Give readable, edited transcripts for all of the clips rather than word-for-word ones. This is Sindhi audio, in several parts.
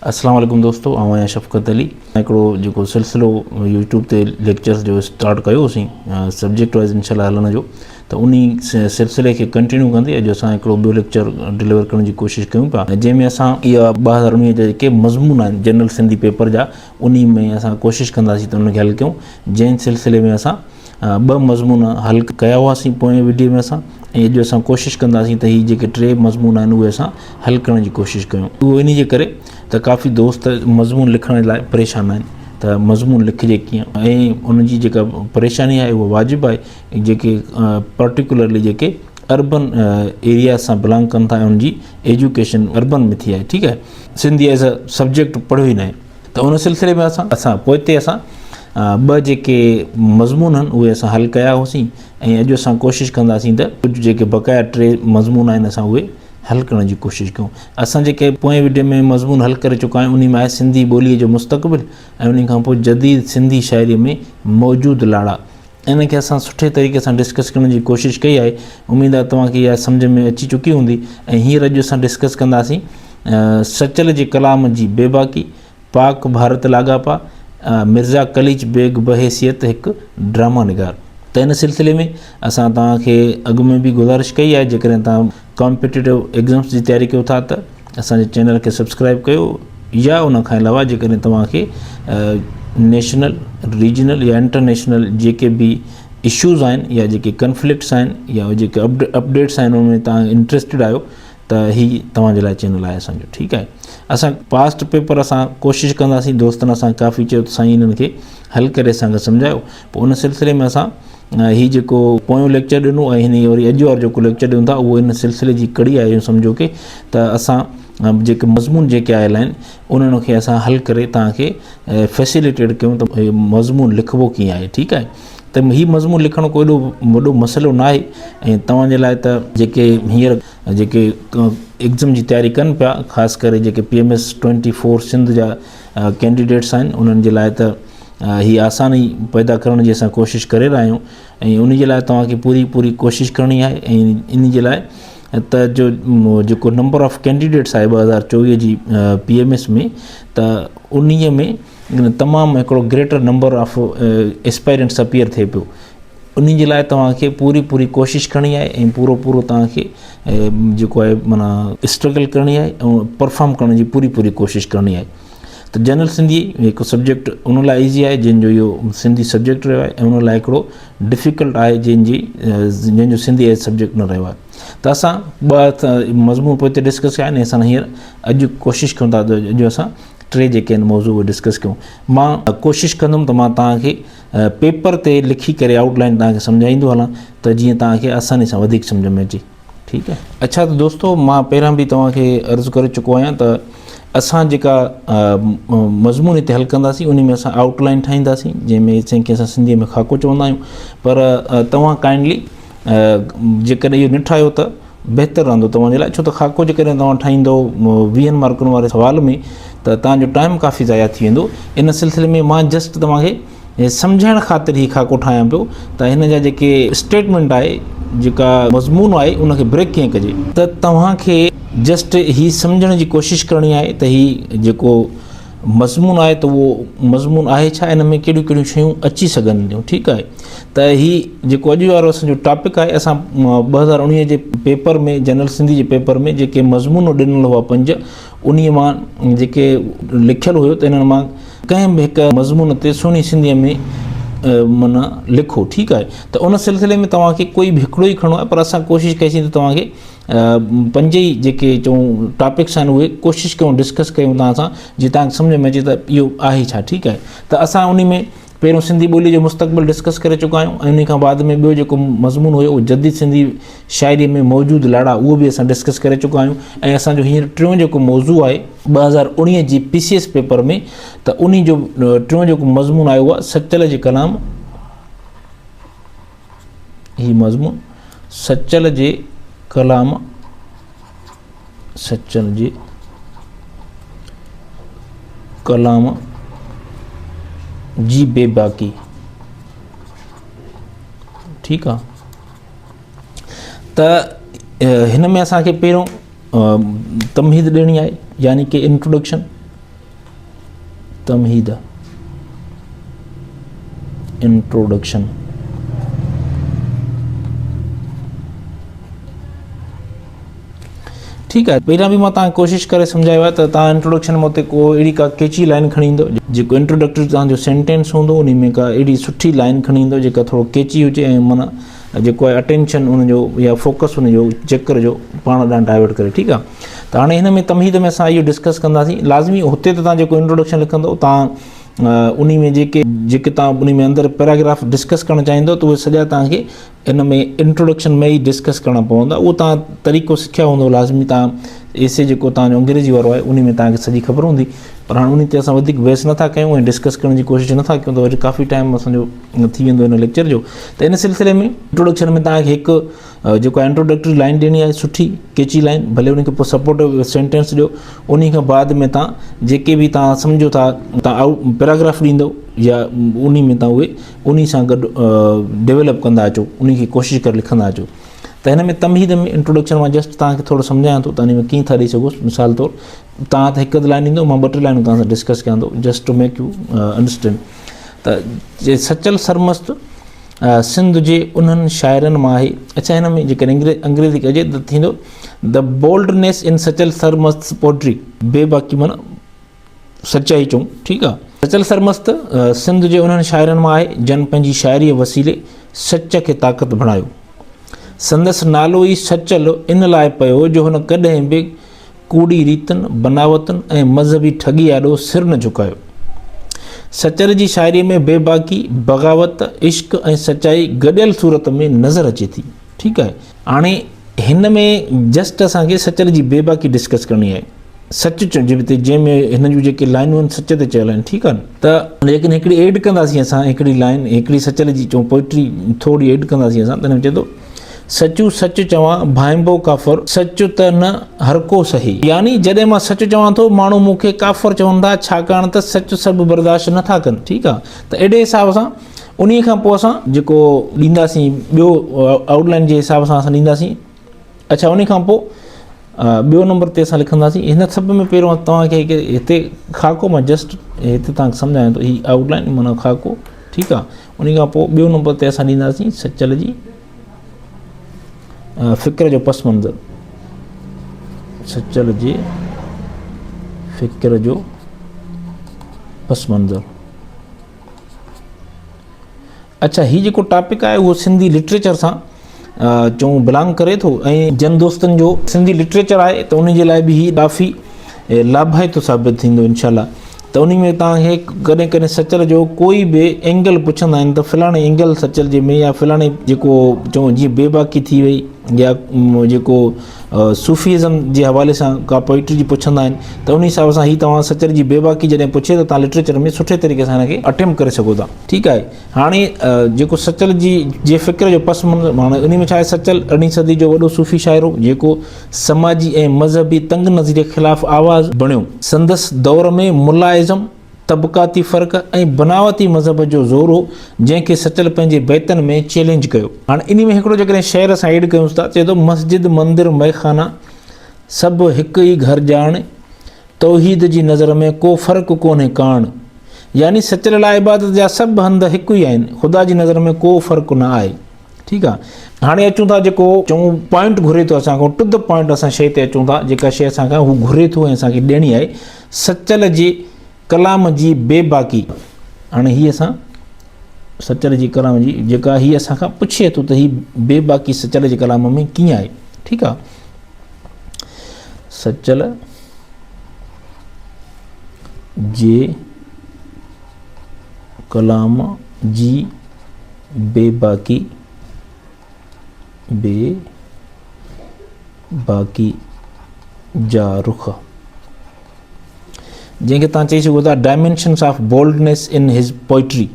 اسلام عليڪم دوستو آئون آهيان شفقت علي هڪڙو جيڪو سلسلو يوٽيوب تي ليڪچرز جو اسٽارٽ ڪيو هوسين سبجيڪٽ وائز انشاء الله هلڻ جو ته انهي سلسلي کي ڪنٽينيو ڪندي اڄ اسان هڪڙو ٻيو ليڪچر ڊليور ڪرڻ جي ڪوشش ڪيون پيا جنهن ۾ اسان اها 2019 جا جيڪي مضمون آهن جنرل سنڌي پيپر جا انهي ۾ اسان ڪوشش ڪنداسين ته انهن کي حل ڪيون جنهن سلسلي ۾ اسان ٻه مضمون حل ڪيا هئاسين پوئين وڊيو ۾ اسان ۽ اڄ اسان ڪوشش ڪنداسين ته هي جيڪي ٽي مضمون آهن اهي اسان حل ڪرڻ جي ڪوشش ڪيون اهو انهي جي ڪري ته ڪافي دوست مضمون لکڻ لاء پريشان آهن ته مضمون لکجي ڪيئن ۽ ان جي جيڪا پريشاني آهي اها واجب آهي جيڪي پرٽيڪولرلي جيڪي اربن ايريا سان بلانگ ڪن ٿا ۽ ان جي ايجوڪيشن اربن ۾ ٿي آهي ٺيڪ آهي سنڌي ايز ا سبجيڪٽ پڙهيو ئي ناهي ته ان سلسلي ۾ اسان اسان پوئتي اسان ٻه جيڪي مضمون آهن اهي اسان حل ڪيا هئاسين ۽ اڄ اسان ڪوشش ڪنداسين ته ڪجهه جيڪي بقايا ٽي مضمون آهن اسان اهي حل ڪرڻ جي ڪوشش ڪيون. اسان جيڪي پوئين وڊيو ۾ مضمون حل ڪري چڪا آهيون انهي ۾ آهي سنڌي ٻوليء جو مستقبل ۽ انهي کان پوء جديد سنڌي شاعريء ۾ موجود لاڙا. انهن کي اسان سٺي طريقي سان ڊسڪس ڪرڻ جي ڪوشش ڪئي آهي. اميد آهي توهان کي اها سمجهه ۾ اچي چڪي هوندي ۽ هينئر اڄ اسان ڊسڪس ڪنداسين سچل جي ڪلام جي بيباڪي، پاڪ ڀارت لاڳاپا، مرزا قليچ بيگ بحيثيت هڪ ڊراما نگار. ته ان سلسلي ۾ اسان توهان کي اڳ ۾ به گذارش ڪئي آهي جيڪڏهن توهان ڪامپيٽيٽو ايگزامس جي تياري ڪيو ٿا ته اسان جي چينل کي سبسڪرائب ڪيو يا ان کان علاوه جيڪڏهن توهان کي نيشنل ريجنل يا انٽرنيشنل جيڪي به اشوز آهن يا جيڪي ڪنفلڪٽس آهن يا جيڪي اپڊيٽس آهن ان ۾ توهان انٽرسٽيڊ آهيو ته هي توهان جي لاء چينل آهي اسان جو ٺيڪ آهي اسان پاسٽ پيپر اسان ڪوشش ڪنداسين دوستن اسان ڪافي چيو ته سائين انهن کي حل ڪري اسان کي سمجهايو پوء ان سلسلي ۾ اسان هي جيڪو پويون ليڪچر ڏنو ۽ هن وري اڄ وارو جيڪو ليڪچر ڏيون ٿا اهو ان سلسلي جي ڪڙي آهي سمجهو ڪي ته اسان جيڪي مضمون جيڪي آيل آهن انهن کي اسان حل ڪري توهان کي فيسليٽيڊ ڪيون ته مضمون لکبو ڪيئن آهي ٺيڪ آهي ته هي مضمون لکڻ ڪو ايڏو وڏو مسئلو نه آهي ۽ توهان جي لاء ته جيڪي هينئر جيڪي ايگزم جي تياري ڪن پيا خاص ڪري جيڪي P M S twenty four Sindh جا ڪينڊيڊيٽس آهن انهن جي لاء ته هي آساني پيدا ڪرڻ جي اسان ڪوشش ڪري رهيا آهيون ۽ ان جي لاء توهان کي پوري پوري ڪوشش ڪرڻي آهي ۽ ان جي لاء ته جو جيڪو نمبر آف ڪينڊيڊيٽس آهي 2024 جي پي ايم ايس ۾ ته انهي ۾ تمام هڪڙو greater number of aspirants appear ٿئي پيو انهي جي لاء توهان کي پوري پوري ڪوشش ڪرڻي آهي ۽ پورو پورو توهان کي جيڪو آهي معنيٰ اسٽرگل ڪرڻي آهي ۽ پرفارم ڪرڻ جي پوري پوري ڪوشش ڪرڻي آهي ته جنرل سنڌي هڪ سبجيڪٽ ان لاء ايزي آهي جنهن جو اهو سنڌي سبجيڪٽ رهيو آهي ۽ ان لاء هڪڙو ڊفيڪلٽ آهي جنهن جي جنهن جو سنڌي ايز سبجيڪٽ نه رهيو آهي ته اسان ٻه مضمون پوئتي ڊسڪس ڪيا آهن اسان هينئر اڄ ڪوشش ڪيون ٿا ته اڄ اسان ٽي جيڪي آهن موضوع اهي ڊسڪس ڪيون مان ڪوشش ڪندم ته مان توهان کي پيپر تي لکي ڪري آئوٽ لائن توهان کي سمجهائيندو هلان ته جيئن توهان کي آساني سان وڌيڪ سمجهه ۾ اچي ٺيڪ آهي. اڇا ته دوستو مان پهريان به توهان کي عرض ڪري چڪو آهيان ته اسان جيڪا مضمون هتي حل ڪنداسين ان ۾ اسان آئوٽ لائن ٺاهينداسين جنهن ۾ جنهن کي اسان سنڌي ۾ خاڪو چوندا آهيون پر توهان ڪائنڊلي جيڪڏهن اهو نه ٺاهيو ته بهتر رهندو توهان جي لاء ڇو ته خاڪو جيڪڏهن توهان ٺاهيندو ويهن مارڪن واري سوال ۾ ته توهان جو ٽائيم ڪافي ضايع ٿي ويندو ان سلسلي ۾ مان جسٽ توهان کي سمجهائڻ خاطر هي خاڪو ٺاهيان پيو ته هن جا جيڪي اسٽيٽمينٽ آهي جيڪا مضمون آهي ان کي بريڪ ڪيئن ڪجي ته توهان کي جسٽ هي سمجهڻ جي ڪوشش ڪرڻي آهي ته هي جيڪو مضمون آهي ته اهو مضمون آهي ڇا ان ۾ ڪهڙيون ڪهڙيون شيون اچي سگهن ٿيون ٺيڪ آهي ته هي جيڪو اڄ وارو اسان جو ٽاپڪ آهي اسان 2019 جي پيپر ۾ جنرل سنڌي جي پيپر ۾ جيڪي مضمون ڏنل هئا پنج انهي مان جيڪي لکيل هيو ته انهن مان ڪنهن به هڪ مضمون تي سهڻي سنڌي ۾ معنيٰ لکو ٺيڪ آهي ته ان سلسلي ۾ توهان کي ڪوئي به هڪڙو ئي کڻڻو آهي پر اسان ڪوشش ڪئيسين ته توهان کي پنج ئي جيڪي چئون ٽاپڪس آهن اهي ڪوشش ڪيون ڊسڪس ڪيون توهان سان جي توهان کي سمجهه ۾ اچي ته اهو آهي ڇا ٺيڪ آهي ته اسان انهي ۾ پهريون سنڌي ٻولي جو مستقبل ڊسڪس ڪري چڪا آهيون ۽ انهي کان بعد ۾ ٻيو جيڪو مضمون هيو اهو جديد سنڌي شاعري ۾ موجود لاڙا اهو به اسان ڊسڪس ڪري چڪا آهيون ۽ اسان جو هينئر ٽيون جيڪو موضوع آهي 2019 جي پي سي ايس پيپر ۾ ته انهي جو ٽيون جيڪو مضمون آيو آهي سچل جي ڪلام هي مضمون سچل جي ڪلام سچل جي ڪلام جي بي باڪي ٺيڪ آ ته هن ۾ اسان کي پهريون تمهيد ڏيڻي آهي يعني ڪي انٽروڊڪشن. تمهيد، Introduction. ٺيڪ آهي پهريان به مان توهان کي ڪوشش ڪري سمجهايو آهي ته توهان انٽروڊڪشن ۾ اتي ڪو اهڙي ڪا ڪيچي لائن کڻي ايندو جيڪو انٽروڊڪٽري توهان جو سينٽينس هوندو ان ۾ ڪا اهڙي سٺي لائن کڻي ايندو جيڪا ٿورو ڪيچي هجي ۽ معنيٰ جيڪو آهي اٽينشن ان جو يا فوڪس ان جو چڪر جو پاڻ ڏانهن ڊائيورٽ ڪري ٺيڪ آهي ته هاڻي هن ۾ تمهيد ۾ اسان اهو ڊسڪس ڪنداسين لازمي هتي ته توهان جيڪو انٽروڊڪشن لکندو توهان انهي ۾ جيڪي جيڪي توهان انهي ۾ اندر پيراگراف ڊسڪس ڪرڻ چاهيندو ته اهي سڄا توهان کي ان ۾ انٽروڊڪشن ۾ ئي ڊسڪس ڪرڻا پوندا اهو توهان طريقو سکيا هوندو لازمي توهان ايسي جيڪو توهان جو انگريزي وارو آهي انهي ۾ توهان کي سڄي خبر هوندي پر هاڻي انهي تي اسان وڌيڪ بحث نٿا ڪيون ۽ ڊسڪس ڪرڻ جي ڪوشش نٿا ڪيون ته وري ڪافي ٽائيم اسان جو ٿي ويندو هن ليڪچر جو ته ان سلسلي ۾ انٽروڊڪشن ۾ توهان کي هڪ جيڪو انٽروڊڪٽري لائن ڏيڻي آهي سٺي ڪيچي لائن ڀلي ان کي پوء سپورٽو سينٽينس ڏيو انهي کان بعد ۾ تان جيڪي به تان سمجهو ٿا تان آئوٽ پيراگراف ڏيندو يا انهي ۾ تان اهي انهي سان گڏ ڊيولپ ڪندا اچو انهي کي ڪوشش ڪري لکندا اچو ته هن ۾ تمهيد ۾ انٽروڊڪشن مان جسٽ تان کي ٿورو سمجهايان ٿو ته انهي ۾ ڪيئن ٿا ڏئي سگهو مثال طور تان ته هڪ لائن ڏيندو مان ٻه ٽي لائنون تان سان ڊسڪس ڪيان ٿو just to make you understand ته سچل سرمست سنڌ جي انهن شاعرن مان آهي. اڇا هن ۾ جيڪڏهن انگريزي ڪجي ته ٿيندو The boldness in Sachal Sarmast's poetry بي باڪي معنيٰ سچائي چئون ٺيڪ آ. سچل سرمست سنڌ جي انهن شاعرن مان آهي جن پنهنجي شاعريء وسيلي سچ کي طاقت بڻايو. سندس نالو ئي سچل ان لاء پيو جو هن ڪڏهن به ڪوڙي ريتن، بناوتن ۽ مذهبي ٺڳي آڏو سر نه جهڪايو. سچل جي شاعريء ۾ بيباڪي، بغاوت، عشق ۽ سچائي گڏيل صورت ۾ نظر اچي ٿي. ٺيڪ آهي. هاڻي هن ۾ جسٽ اسان کي سچل جي بيباڪي ڊسڪس ڪرڻي آهي. سچ چئجي به ته جنهن ۾ هن جون جيڪي لائنون آهن سچ تي چيل آهن. ٺيڪ آهي نه. ته جيڪڏهن هڪڙي ايڊ ڪنداسين اسان هڪڙي لائن هڪڙي سچل جي چئون پوئٽري ٿوري ايڊ ڪنداسين اسان ته هن ۾ چئي ٿو. سچو سچ چوان ڀائنبو ڪافر، سچ ته نه هرڪو سهي. يعني جڏهن مان سچ چوان ٿو ماڻهو مون کي ڪافر چون ٿا ڇاڪاڻ ته سچ سڀ برداشت نه ٿا ڪن. ٺيڪ آ ته اهڙي حساب سان انهي کان پوء اسان جيڪو ڏينداسين ٻيو آئوٽ لائن جي حساب سان اسان ڏينداسين. اڇا انهي کان پوء ٻيو نمبر تي اسان لکنداسين هن سڀ ۾ پهريون توهان کي هتي خاڪو مان جسٽ هتي توهان کي سمجهايان ٿو هي آئوٽ لائن معنيٰ خاڪو ٺيڪ آ انهي کان پوء ٻيو نمبر تي اسان ڏينداسين سچل جي فڪر جو پس منظر سچل جي فڪر جو پس منظر اڇا هي جيڪو ٽاپڪ آهي اهو سنڌي لٽريچر سان چون بلانگ ڪري ٿو ۽ جن دوستن جو سنڌي لٽريچر آهي ته ان جي لاء به هي ڪافي لاڀائتو ثابت ٿيندو انشاء الله ته ان ۾ توهان کي ڪڏهن ڪڏهن سچل جو ڪوئي به اينگل پڇندا آهن ته فلاڻي اينگل سچل جي ۾ يا فلاڻي جيڪو چون جيئن بي باڪي ٿي وئي يا جيڪو صوفيزم جي حوالي سان ڪا پوئٽري جي پڇندا آهن ته ان حساب سان هي توهان سچل جي بي باڪي جڏهن پڇي ته توهان لٽريچر ۾ سٺي طريقي سان هن کي اٽيمپٽ ڪري سگهو ٿا ٺيڪ آهي هاڻي جيڪو سچل جي جي فڪر جو پس منظر هاڻي انهي ۾ ڇا آهي سچل ارڙهين صدي جو وڏو صوفي شاعر هو جيڪو سماجي ۽ مذهبي تنگ نظري خلاف آواز بڻيو. سندس دور ۾ ملائزم، طبقاتي فرق ۽ بناوتي مذهب جو زور هو جنهن کي سچل پنهنجي بيتن ۾ چئلينج ڪيو. هاڻي انهي ۾ هڪڙو جيڪڏهن شعر اسان ايڊ ڪيونس ٿا چئي ٿو مسجد مندر مئخانا سڀ هڪ ئي گهر ڄاڻ توحيد جي نظر ۾ ڪو فرق ڪونهي ڪاڻ. يعني سچل لاء عبادت جا سڀ هنڌ هڪ ئي آهن، خدا جي نظر ۾ ڪو فرق نه آهي. ٺيڪ آ. هاڻي اچون ٿا جيڪو چئون پوائنٽ گهري ٿو اسان کان ٽو the point اسان شيء تي اچون ٿا جيڪا شيء اسان کان هو گهري ٿو ۽ اسان کي ڏيڻي آهي سچل جي ڪلام جي بي باڪي. هاڻي هي اسان سچل جي ڪلام جي جيڪا هي اسان کان پڇي ٿو ته هي بي باڪي سچل جي ڪلام ۾ ڪيئن آهي. ٺيڪ آ. سچل جي ڪلام جي بي باڪي بي باڪي جا رخ جنهن کي تان چئي سگهو ٿا dimensions of boldness in his poetry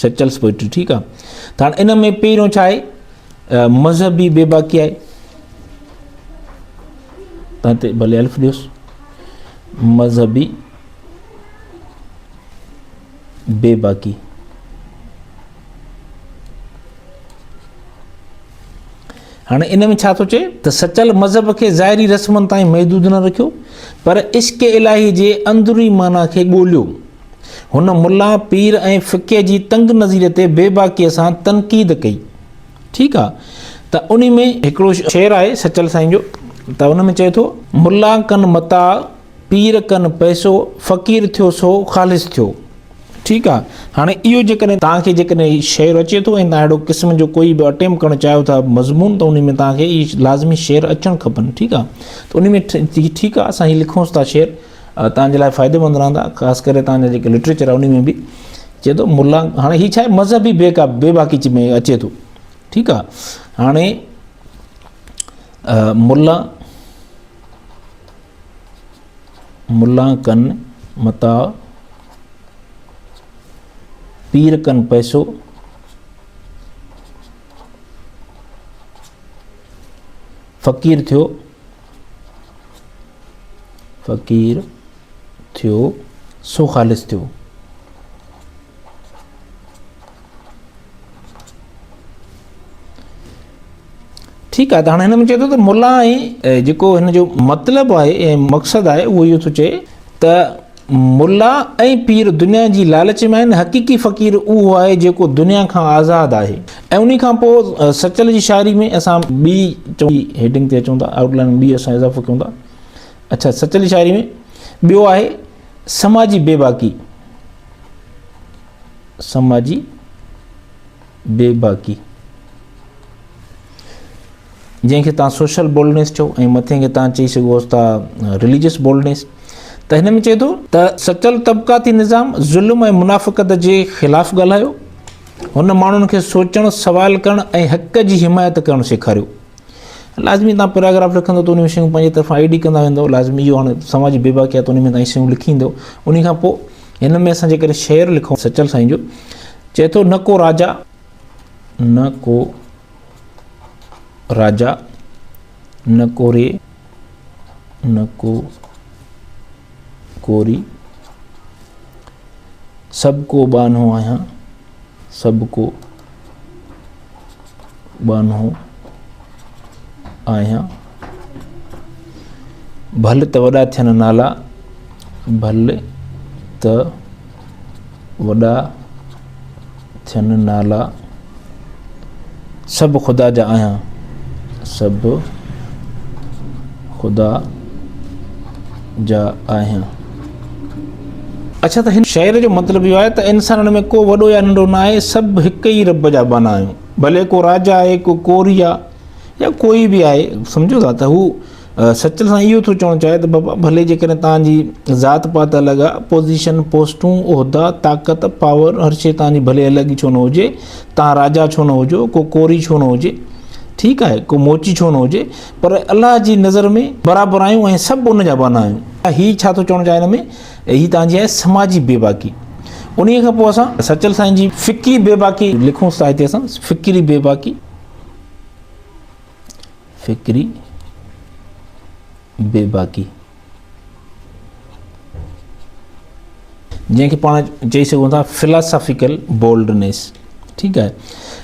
Sachal's poetry ٺيڪ آ ته هاڻي ان ۾ پهريون ڇا آهي مذهبي بي باڪي آهي تان تي ڀلي الف ڏيوس مذهبي بي باڪي هاڻي ان ۾ ڇا ٿو چئي ته سچل مذهب کي ظاهري رسمن تائين محدود نه رکيو پر عشق الاهي جي اندروني معنيٰ کي ڳوليو. هن ملا، پير ۽ فقيه جي تنگ نظريء تي بيباڪيء سان تنقيد ڪئي. ٺيڪ آ ته انهي ۾ هڪڙو شعر آهي سچل سائين جو ته ان ۾ چئي ٿو. ملا ڪن متاع، پير ڪن پئسو، فقير ٿيو سو خالص ٿيو. ٺيڪ آ هاڻي اهو جيڪڏهن توهان کي جيڪڏهن هي شعر اچي ٿو ۽ توهان اهڙو قسم جو ڪوئي به اٽيمپ ڪرڻ چاهيو ٿا مضمون ته انهي ۾ توهان کي هي لازمي شعر اچڻ کپن ٺيڪ آ ته انهي ۾ ٺيڪ آ اسان هي لکونس ٿا شعر توهان جي لاء فائديمند رهندا خاص ڪري توهان جا جيڪي لٽريچر آ انهي ۾ به چئي ٿو ملا هاڻي هي ڇا آهي مذهبي بي ڪا بي باڪي ۾ اچي ٿو ٺيڪ آ هاڻي ملا ملا ڪن متاع پير ڪن پئسو فقير ٿيو فقير ٿيو سو خالص ٿيو. ٺيڪ آهي ته هاڻي هن ۾ چئي ٿو ته ملا ۽ جيڪو هن جو مطلب آهي ۽ مقصد آهي اهو اهو ٿو چئي ته ملا ۽ پير دنيا جي لالچ ۾ آهن حقيقي فقير اهو آهي جيڪو دنيا کان آزاد آهي ۽ انهي کان پوء سچل جي شاعري ۾ اسان ٻي هيڊنگ تي اچون ٿا آئوٽ لائن ٻي اسان اضافو ڪيون ٿا اچھا سچل جي شاعري ۾ ٻيو آهي سماجي بي باڪي سماجي بي باڪي جنهن کي تان سوشل بولڊنيس چئو ۽ مٿين کي تان چئي سگهو ٿا رليجس بولڊنيس ته هن ۾ چئي ٿو ته سچل طبقاتي نظام ظلم ۽ منافقت جي خلاف ڳالهايو هن ماڻهن کي سوچڻ سوال ڪرڻ ۽ حق جي حمايت ڪرڻ سيکاريو لازمي تان پيراگراف لکندو ته ان ۾ شيون پنهنجي طرفان ايڊ ڪندا ويندو لازمي اهو هاڻي سماجي بيباڪي آهي ته ان ۾ تان شيون لکي ايندو ان کان پوء هن ۾ اسان جيڪڏهن شعر لکون سچل سائين جو چئي ٿو نه ڪو راجا نه ڪو راجا نه ڪوري نه ڪو ڪوري سڀ ڪو ٻانهو آهيان سڀ ڪو ٻانهو آهيان ڀل ته وڏا ٿين نالا ڀل ته وڏا ٿين نالا سڀ خدا جا آهيان سڀ خدا جا آهيان. اڇا ته هن شعر جو مطلب اهو آهي ته انسانن ۾ ڪو وڏو يا ننڍو نه آهي سڀ هڪ ئي رب جا ٻانها آهيون ڀلي ڪو راجا آهي ڪو ڪوري آهي يا ڪوئي به آهي سمجهو ٿا ته هو سچل سائين اهو ٿو چوڻ چاهي ته بابا ڀلي جيڪڏهن توهان جي ذات پات الڳ آهي پوزيشن پوسٽون عهدا طاقت پاور هر شي توهان جي ڀلي الڳ ئي ڇو نه هجي توهان راجا ڇو نه هجو ڪو ڪوري ڇو نه هجي ٺيڪ آهي ڪو موچي ڇو نه هجي پر الله جي نظر ۾ برابر آهيون ۽ سڀ ان جا ٻانها آهيون هي ڇا ٿو چوڻ چاهي هن ۾ هي توهان جي آهي سماجي بيباڪي انهي کان پوء اسان سچل سائين جي فڪري بيباڪي لکون ٿا هتي اسان فڪري بيباڪي فڪري بيباڪي جنهن کي پاڻ چئي سگهون ٿا فلاسافيڪل بولڊنيس ٺيڪ آهي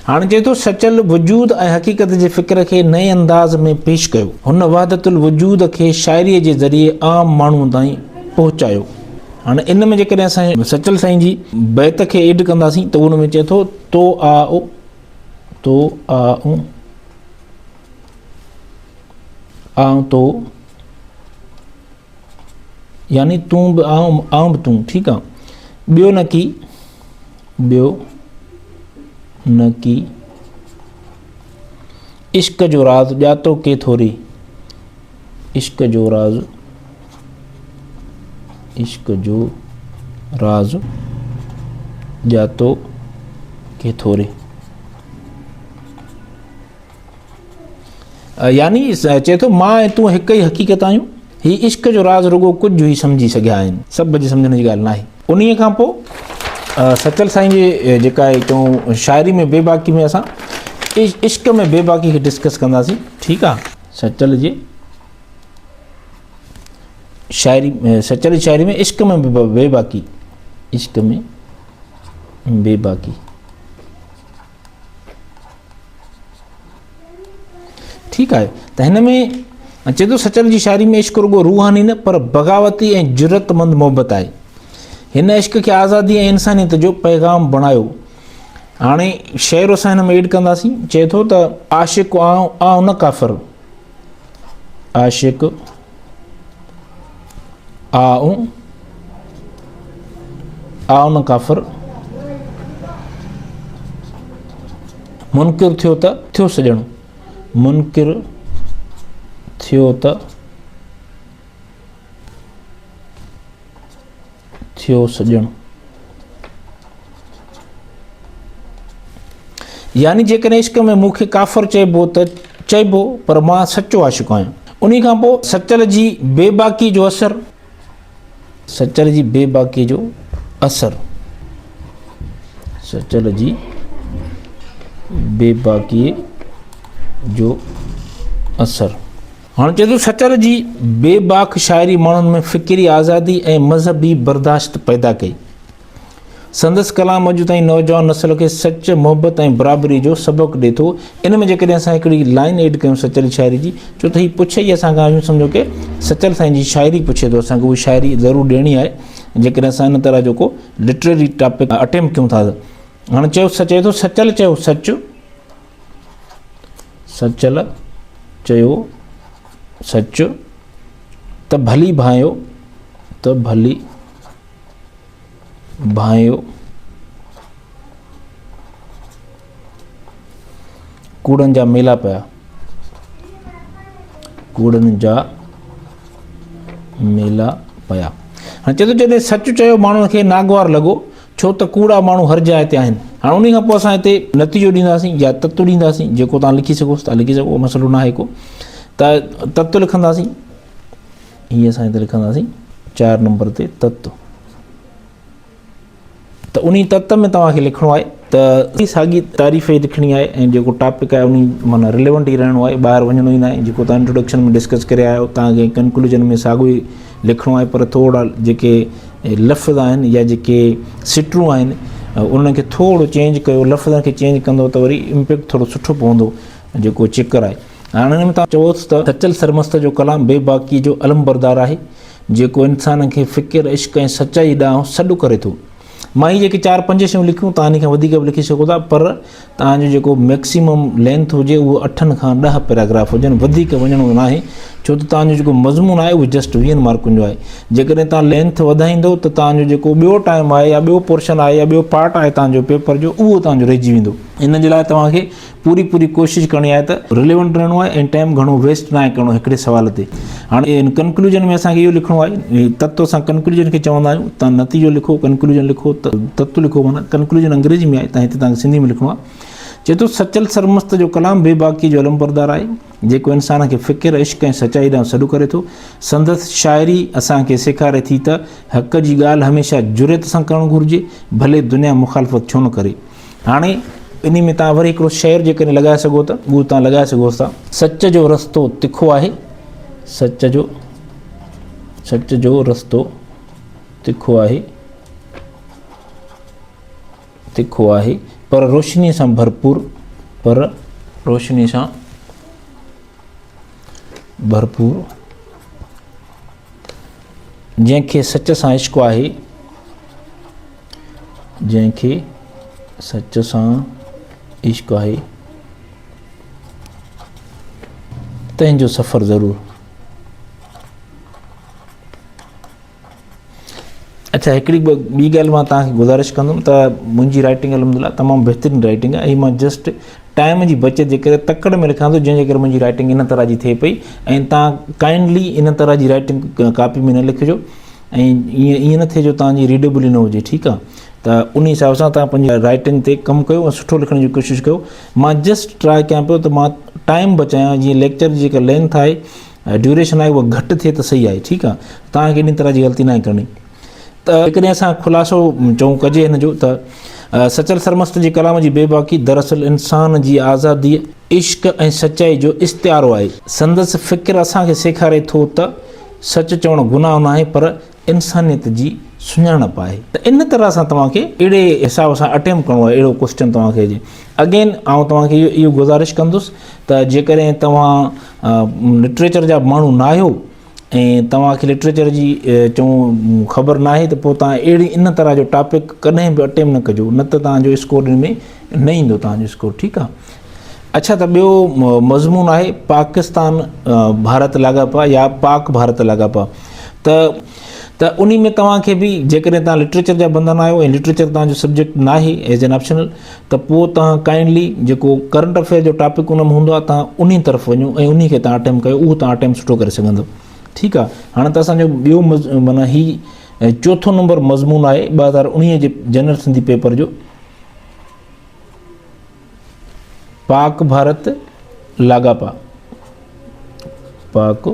هاڻي چئي ٿو سچل وجود ۽ حقيقت جي فڪر کي نئين انداز ۾ پيش ڪيو هن وحدت الوجود کي شاعري جي ذريعي عام ماڻهو تائين پهچايو هاڻي ان ۾ جيڪڏهن اسان سچل سائين جي بيت کي ايڊ ڪنداسين ته ان ۾ چئي ٿو تو آء تو آء آئون تو يعني تون به آئون آئون به تون ٺيڪ آ ٻيو نه ڪي ٻيو نه ڪي عشق جو راز ڄاتو ڪي ٿوري عشق جو راز عشق جو راز ڄاتو ڪي ٿوري يعني چئي ٿو مان ۽ تون هڪ ئي حقيقت آهيون. هي عشق جو راز رڳو ڪجهه ئي سمجهي سگهيا آهن. سڀ جي سمجهڻ جي ڳالهه ناهي. انهيء کان پوء سچل سائين جي جيڪا آهي چئون شاعري ۾ بي باڪي ۾ اسان عشق ۾ بي باڪي کي ڊسڪس ڪنداسين ٺيڪ آ سچل جي شاعري سچل جي شاعري ۾ عشق ۾ بي باڪي عشق ۾ بي باڪي ٺيڪ آهي ته هن ۾ چئي ٿو سچل جي شاعري ۾ عشق رڳو روحاني نه پر بغاوتي ۽ جرئتمند محبت آهي. هن عشق کي آزادي ۽ انسانيت جو پيغام بڻايو. هاڻي شعر اسان هن ۾ ايڊ ڪنداسين. چئي ٿو ته عاشق آئون آئون نه ڪافر. عاشق آئون آئون نه ڪافر. منڪر ٿيو ته ٿيو سڄڻ. منڪر ٿيو ته ٿيو سڄڻ. يعني جيڪڏهن عشق ۾ مون کي ڪافر چئبو ته چئبو پر مان سچو عاشق آهيان. انهي کان پوء سچل جي بي باڪي جو اثر. سچل جي بي باڪي جو اثر. سچل جي بي باڪي جو اثر. هاڻ چئي ٿو سچل جي بي باڪ شاعري ماڻهن ۾ فڪري آزادي ۽ مذهبي برداشت پيدا ڪئي. سندس ڪلام اڄ تائين نوجوان نسل کي سچ، محبت ۽ برابري جو سبق ڏئي ٿو. ان ۾ جيڪڏهن اسان هڪڙي لائين ايڊ ڪيون سچل جي شاعري جي، ڇو ته هي پڇي ئي اسان کان ايون سمجهو ڪي سچل سائين جي شاعري پڇي ٿو اسان کي اها شاعري ضرور ڏيڻي آهي جيڪڏهن اسان ان طرح جو ڪو لٽرري ٽاپڪ اٽيمپٽ ڪيون ٿا ته هاڻي چيو چئي ٿو سچل چيو سچ، سچل چيو سچ ته ڀلي ڀانئيو ته ڀلي ڀانئيو ڪوڙن جا ميلا پيا ڪوڙن جا ميلا پيا هاڻي چئي ٿو جڏهن سچ چيو ماڻهن کي ناگوار لڳو ڇو ته ڪوڙا ماڻهو هر جاء تي آهن. هاڻ انهي کان پوء اسان هتي نتيجو ڏينداسين يا تتو ڏينداسين جيڪو توهان لکي سگهو ٿا لکي سگهو مسئلو ناهي ڪو ته تتو لکنداسين هي اسان هتي لکنداسين 4 نمبر تي تتو ته انهي تت ۾ توهان کي لکڻو آهي ته ساڳي تعريف ئي لکڻي آهي ۽ جيڪو ٽاپڪ آهي انهي معنيٰ رليونٽ ئي رهڻو آهي ٻاهر وڃڻو ئي ناهي جيڪو توهان انٽروڊڪشن ۾ ڊسڪس ڪري آيا آهيو توهان کي ڪنڪلوجن ۾ ساڳيو ئي لکڻو آهي پر ٿورا جيڪي لفظ آهن يا جيڪي سٽرون آهن انهن کي ٿورو چينج ڪيو لفظن کي چينج ڪندو ته وري امپيڪٽ ٿورو سٺو پوندو جيڪو چڪر آهي هاڻي هن ۾ تان چئو ته سچل سرمست جو ڪلام بي باڪي جو علمبردار آهي جيڪو انسان کي فڪر عشق ۽ سچائي ڏانهن سڏ ڪري ٿو مان هي جيڪي چار پنج شيون لکيون تان ان کان وڌيڪ به لکي سگهو ٿا پر توهان جو جيڪو ميڪسيمم لينٿ هجي اهو اٺن کان ڏهه پيراگراف هجن وڌيڪ وڃڻو ناهي ڇو ته توهان جو جيڪو مضمون آهي اهو جسٽ ويهن مارڪن جو آهي جيڪڏهن توهان لينٿ وڌائيندو ته توهان جو جيڪو ٻيو ٽائيم آهي يا ٻيو پورشن آهي يا ٻيو پارٽ آهي توهان جو پيپر جو اهو توهان جو رهجي ويندو ان جي لاء توهان کي پوري پوري ڪوشش ڪرڻي آهي ته رليونٽ رهڻو آهي ۽ ٽائيم گهڻو ويسٽ ناهي ڪرڻو هڪڙي سوال تي هاڻي ان ڪنڪلوجن ۾ اسان کي اهو لکڻو آهي تتو اسان ڪنڪلوجن کي چوندا آهيون تان نتيجو لکو ڪنڪلوجن لکو تتو لکو معنی ڪنڪلوجن انگريزي ۾ آهي تان هتي تان سنڌي ۾ لکڻو آهي چئي ٿو سچل سرمست جو ڪلام بي باڪي جو علمبردار آهي جيڪو انسان کي فڪر عشق ۽ سچائي ڏانهن سڏ ڪري ٿو سندس شاعري اسان کي سيکاري ٿي ته حق جي ڳالهه هميشه جرئت سان ڪرڻ گهرجي ڀلي دنيا مخالفت ڇو نه ڪري هاڻي انهي ۾ توهان وري هڪڙو شعر جيڪڏهن لڳائي سگهو ته اهو توهان لڳائي سگهو ٿا. سچ جو رستو تکو آهي، سچ جو سچ جو رستو تکو آهي، تکو آهي پر روشنيء سان ڀرپور، پر روشنيء سان ڀرپور. جنهن کي سچ سان عشق آهي، جنهن کي سچ سان عشق آهي، تنهن جو سفر ضرور. اڇا هڪڙي ٻي ڳالهه مان توهان کي گذارش ڪندم ته منهنجي رائٽنگ الحمدلله تمام بهترين رائٽنگ آهي مان جسٽ ٽائيم جي بچت جي ڪري تڪڙ ۾ لکان ٿو جنهن جي ڪري منهنجي رائٽنگ ان طرح جي ٿئي پئي ۽ توهان ڪائنڊلي ان طرح جي رائٽنگ ڪاپي ۾ نه لکجو ۽ ائين ائين نه ٿئي جو توهان جي ريڊيبل ئي نه هجي ٺيڪ آهي ته ان حساب سان توهان پنهنجي رائٽنگ تي ڪم ڪيو ۽ سٺو لکڻ جي ڪوشش ڪيو مان جسٽ ٽرائي ڪيان پيو ته مان ٽائيم بچايان جيئن ليڪچر جي جيڪا لينٿ آهي ڊيوريشن آهي اها گهٽ ٿئي ته صحيح آهي ٺيڪ آهي توهان کي ان طرح جي غلطي ناهي ڪرڻي ته جيڪڏهن اسان خلاصو چئون ڪجي هن جو ته سچل سرمست جي ڪلام جي بيباڪي دراصل انسان جي آزاديء، عشق ۽ سچائي جو استعارو آهي. سندس فڪر اسان کي سيکاري ٿو ته سچ چوڻ گناهه ناهي پر انسانيت جي سڃاڻپ آهي ته ان طرح سان توهان کي اهڙي حساب سان اٽيمپ ڪرڻو آهي اهڙو ڪوسچن توهان کي اچي اگين آئون توهان کي اهو گذارش ڪندس ته جيڪڏهن توهان لٽريچر جا ماڻهو ناهيو ۽ توهان کي لٽريچر جي چئون خبر ناهي ته پوء توهان اهڙي ان طرح جو ٽاپڪ ڪڏهن به اٽيمپ نه ڪجو نه ته توهان جو اسڪور ان ۾ نه ايندو توهان جو اسڪور ٺيڪ آهي. اڇا ته ٻيو مضمون آهي پاڪستان ڀارت لاڳاپا يا پاڪ ڀارت لاڳاپا ته ته انهي ۾ توهان کي به جيڪڏهن توهان لٽريچر جا بندا نه آهيو ۽ لٽريچر توهان جو سبجيڪٽ ناهي ايز اين آپشنل ته پوء توهان ڪائنڊلي جيڪو ڪرنٽ افيئر جو ٽاپڪ ان ۾ هوندو آهي توهان انهي طرف وڃو ۽ انهي کي توهان اٽيمپ ڪيو اهو توهان اٽيمپ سٺو ڪري سگهندو ٺيڪ آهي هاڻي ته اسانجو ٻيو معنيٰ هي چوٿون نمبر مضمون آهي 2019 جي جنرل سنڌي پيپر جو پاڪ ڀارت لاڳاپا پاڪ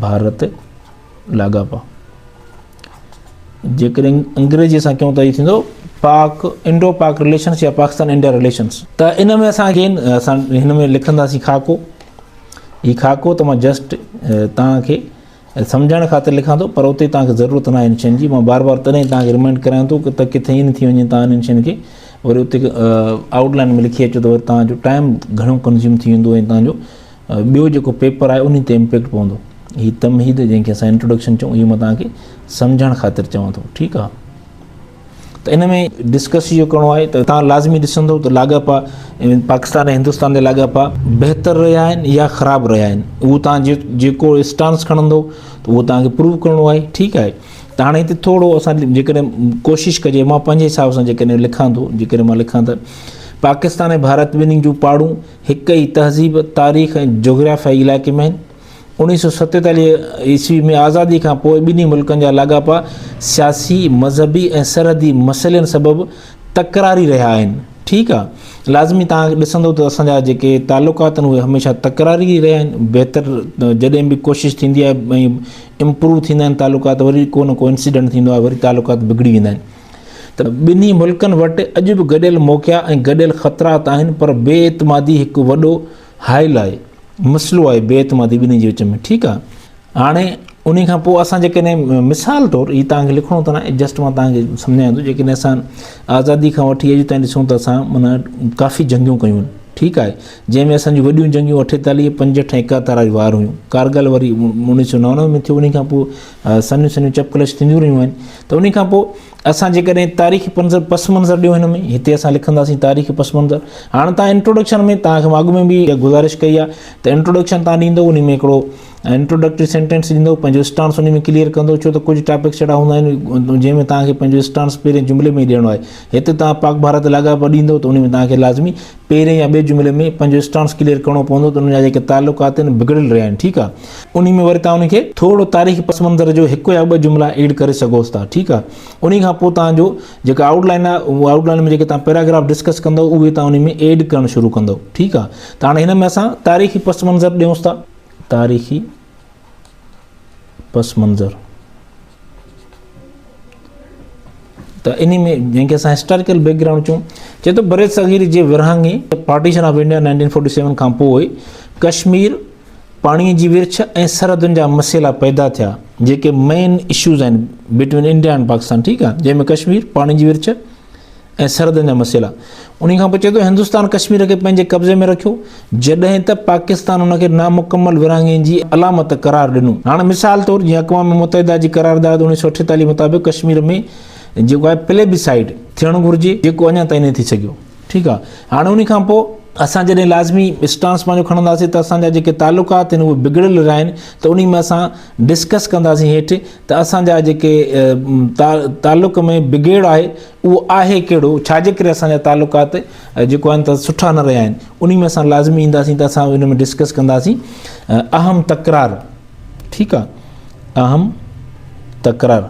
ڀارت لاڳاپا جيڪڏهن انگريزي سان ڪيون ته هي ٿيندو پاڪ انڊو پاڪ رليشنس يا پاڪستان انڊيا رليشنس ته ان ۾ اسان کي اسان هن ۾ لکنداسين خاڪو هي خاڪو ته مان جسٽ توهان کي سمجهائڻ خاطر لکان ٿو پر اتي توهان کي ضرورت ناهي ان شين جي مان بار بار تڏهن توهان کي ريمائنڊ ڪرايان ٿو ته ڪٿي ائين نه ٿي وڃي توهان انهن شين کي وري اتي آئوٽ لائن ۾ لکي اچو ته وري توهان جو ٽائيم گهڻو ڪنزيوم ٿي ويندو ۽ توهان جو ٻيو جيڪو پيپر آهي انهي تي امپيڪٽ پوندو هي تمهيد جنهن کي اسان انٽروڊڪشن چئون اهو مان توهان کي سمجهائڻ خاطر چوان ٿو ٺيڪ آهي ته ان ۾ ڊسڪس اهو ڪرڻو آهي ته توهان لازمي ڏسندو ته لاڳاپا پاڪستان ۽ هندستان جا لاڳاپا بهتر رهيا آهن يا خراب رهيا آهن اهو توهان جيڪو اسٽانس کڻندو ته اهو توهان کي پروو ڪرڻو آهي ٺيڪ آهي ته هاڻي هتي ٿورو اسان جيڪڏهن ڪوشش ڪجي مان پنهنجي حساب سان جيڪڏهن لکان ٿو جيڪڏهن مان لکان ته پاڪستان ۽ ڀارت ٻنهي جون پاڙون هڪ ئي تهذيب تاريخ ۽ جغرافيائي علائقي ۾ آهن 1947 عيسوي ۾ آزادي کان پوء ٻنهي ملڪن جا لاڳاپا سياسي، مذهبي ۽ سرحدي مسئلن سبب تڪراري رهيا آهن. ٺيڪ آ لازمي توهان ڏسندو ته اسان جا جيڪي تعلقات آهن اهي هميشه تڪراري ئي رهيا آهن. بهتر جڏهن به ڪوشش ٿيندي آهي ۽ امپروو ٿيندا آهن تعلقات وري ڪو نه ڪو انسيڊنٽ ٿيندو آهي وري تعلقات بگڙي ويندا آهن. ته ٻنهي ملڪن وٽ اڄ به گڏيل موقعا ۽ گڏيل خطرات آهن پر بي اعتمادي هڪ وڏو حائل آهي. مسئلو آهي بي اعتمادي ٻنهي جي وچ ۾ ٺيڪ آهي هاڻي انهي کان پوء اسان جيڪڏهن مثال طور هي توهان کي لکڻو ته ناهي جسٽ مان توهان کي سمجهايان ٿو جيڪڏهن اسان آزادي کان وٺي اڄ تائين ڏسون ته اسان معنيٰ ڪافي جنگيون ڪيون آهن ٺيڪ آهي جنهن ۾ اسان جون وڏيون جنگيون اٺيتاليهه پنجهٺ ۽ ايڪهتر واري وار هيون ڪارگل وري 1999 ۾ ٿيو انهي کان پوء سنيون سنيون چپڪلش ٿينديون رهيون آهن ته انهي کان پوء اسان جيڪڏهن تاريخي پنظر پس منظر ڏيون هن ۾ هتي اسان لکنداسين تاريخي پس منظر هاڻ تان انٽروڊڪشن ۾ تان کي مان اڳ ۾ به گذارش ڪئي آهي ته انٽروڊڪشن تان ڏيندو ان ۾ هڪڙو انٽروڊڪٽري سينٽينس ڏيندو پنهنجو اسٽانس ان ۾ ڪليئر ڪندو ڇو ته ڪجهه ٽاپڪس اهڙا هوندا آهن جنهن ۾ تان کي پنهنجو اسٽانس پهرين جملي ۾ ئي ڏيڻو آهي هتي تان پاڪ ڀارت لاڳاپا ڏيندو ته ان ۾ تان کي لازمي پهرين يا ٻئي جملي ۾ پنهنجو اسٽانس ڪليئر ڪرڻو پوندو ته انهن جا جيڪي تعلقات آهن بگڙيل رهيا آهن ٺيڪ آهي انهي ۾ وري توهان ان کي ٿورو تاريخي پس منظر جو هڪ يا ٻه جملا ايڊ ڪري سگهوس ٿا ٺيڪ آهي انهي کان پوء توهان جو جيڪا آئوٽ لائن آهي اهو آئوٽ لائن ۾ جيڪي توهان پيراگراف ڊسڪس ڪندو اهي توهان انهي ۾ ايڊ ڪرڻ شروع ڪندو ٺيڪ آهي ته هاڻي هن ۾ اسان تاريخي پس منظر ڏيونس ٿا تاريخي پس منظر ته انهي ۾ جنهن کي اسان هسٽاريڪل بيڪ گرائونڊ چئون چئي ٿو برصغير جي ورهاڱي پارٽيشن آف انڊيا 1947 کان پوء ڪشمير پاڻي جي ورڇ ۽ سرحدن جا مسئلا پيدا ٿيا جيڪي مين اشوز آهن بٽوين انڊيا اينڊ پاڪستان ٺيڪ آهي جنهن ۾ ڪشمير پاڻي جي ورڇ ۽ سرحدن جا مسئلا. انهي کان پوء چئي ٿو هندستان ڪشمير کي پنهنجي قبضي ۾ رکيو جڏهن ته پاڪستان ان کي نامڪمل ورهاڱي جي علامت قرار ڏنو. هاڻ مثال طور جيئن اقوام متحده جي قرارداد 1948 مطابق ڪشمير ۾ جيڪو آهي پليبسائيڊ ٿيڻ گهرجي جيڪو اڃا تائين نه ٿي سگهيو. ٺيڪ آهي هاڻ انهي کان پوء اسان جڏهن لازمي اسٽانس پنهنجو کڻنداسين ته اسان جا جيڪي تعلقات آهن اهي بگڙيل رهيا آهن ته انهي ۾ اسان ڊسڪس ڪنداسين هيٺ ته اسان جا جيڪي تعلق ۾ بگيڙ آهي اهو آهي ڪهڙو ڇا جي ڪري اسان جا تعلقات جيڪو آهن ته سٺا نه رهيا آهن انهي ۾ اسان لازمي اينداسين ته اسان ان ۾ ڊسڪس ڪنداسين اهم تڪرار ٺيڪ آهي اهم تڪرار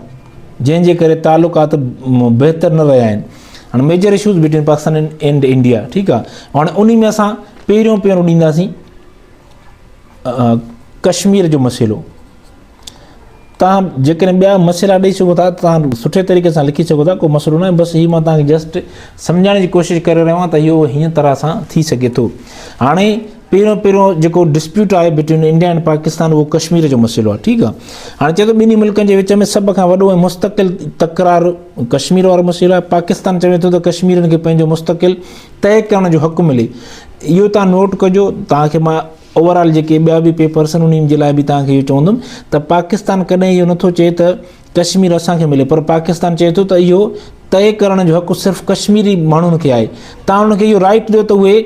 جنهن جي ڪري تعلقات بهتر نه رهيا آهن هاڻي major issues between Pakistan and India ٺيڪ آهي هاڻي انهي ۾ اسان پهريون پهريون ڏينداسين ڪشمير جو مسئلو توهان جيڪڏهن ٻيا مسئلا ڏئي سگهو ٿا توهان سٺي طريقي سان لکي سگهو ٿا ڪو مسئلو ناهي بس هي مان توهان کي جسٽ سمجهائڻ جي ڪوشش ڪري رهيو آهيان ته اهو هيئن طرح سان ٿي سگهي ٿو هاڻي پهريون پهريون جيڪو ڊسپيوٽ آهي بٽوين انڊيا اينڊ پاڪستان اهو ڪشمير جو مسئلو آهي ٺيڪ آهي هاڻي چئي ٿو ٻنهي ملڪن جي وچ ۾ سڀ کان وڏو ۽ مستقل تڪرار ڪشمير وارو مسئلو آهي پاڪستان چوي ٿو ته ڪشميرين کي پنهنجو مستقل طئي ڪرڻ جو حق ملي اهو توهان نوٽ ڪجو توهان کي مان اوور آل جيڪي ٻيا به پيپرس آهن انهن جي لاء به توهان کي اهو چوندم ته پاڪستان ڪڏهن اهو نٿو چئي ته ڪشمير اسان کي ملي پر پاڪستان چئي ٿو ته اهو طئي ڪرڻ جو حق صرف ڪشميري ماڻهن کي آهي توهان انهن کي اهو رائٽ ڏيو ته اهي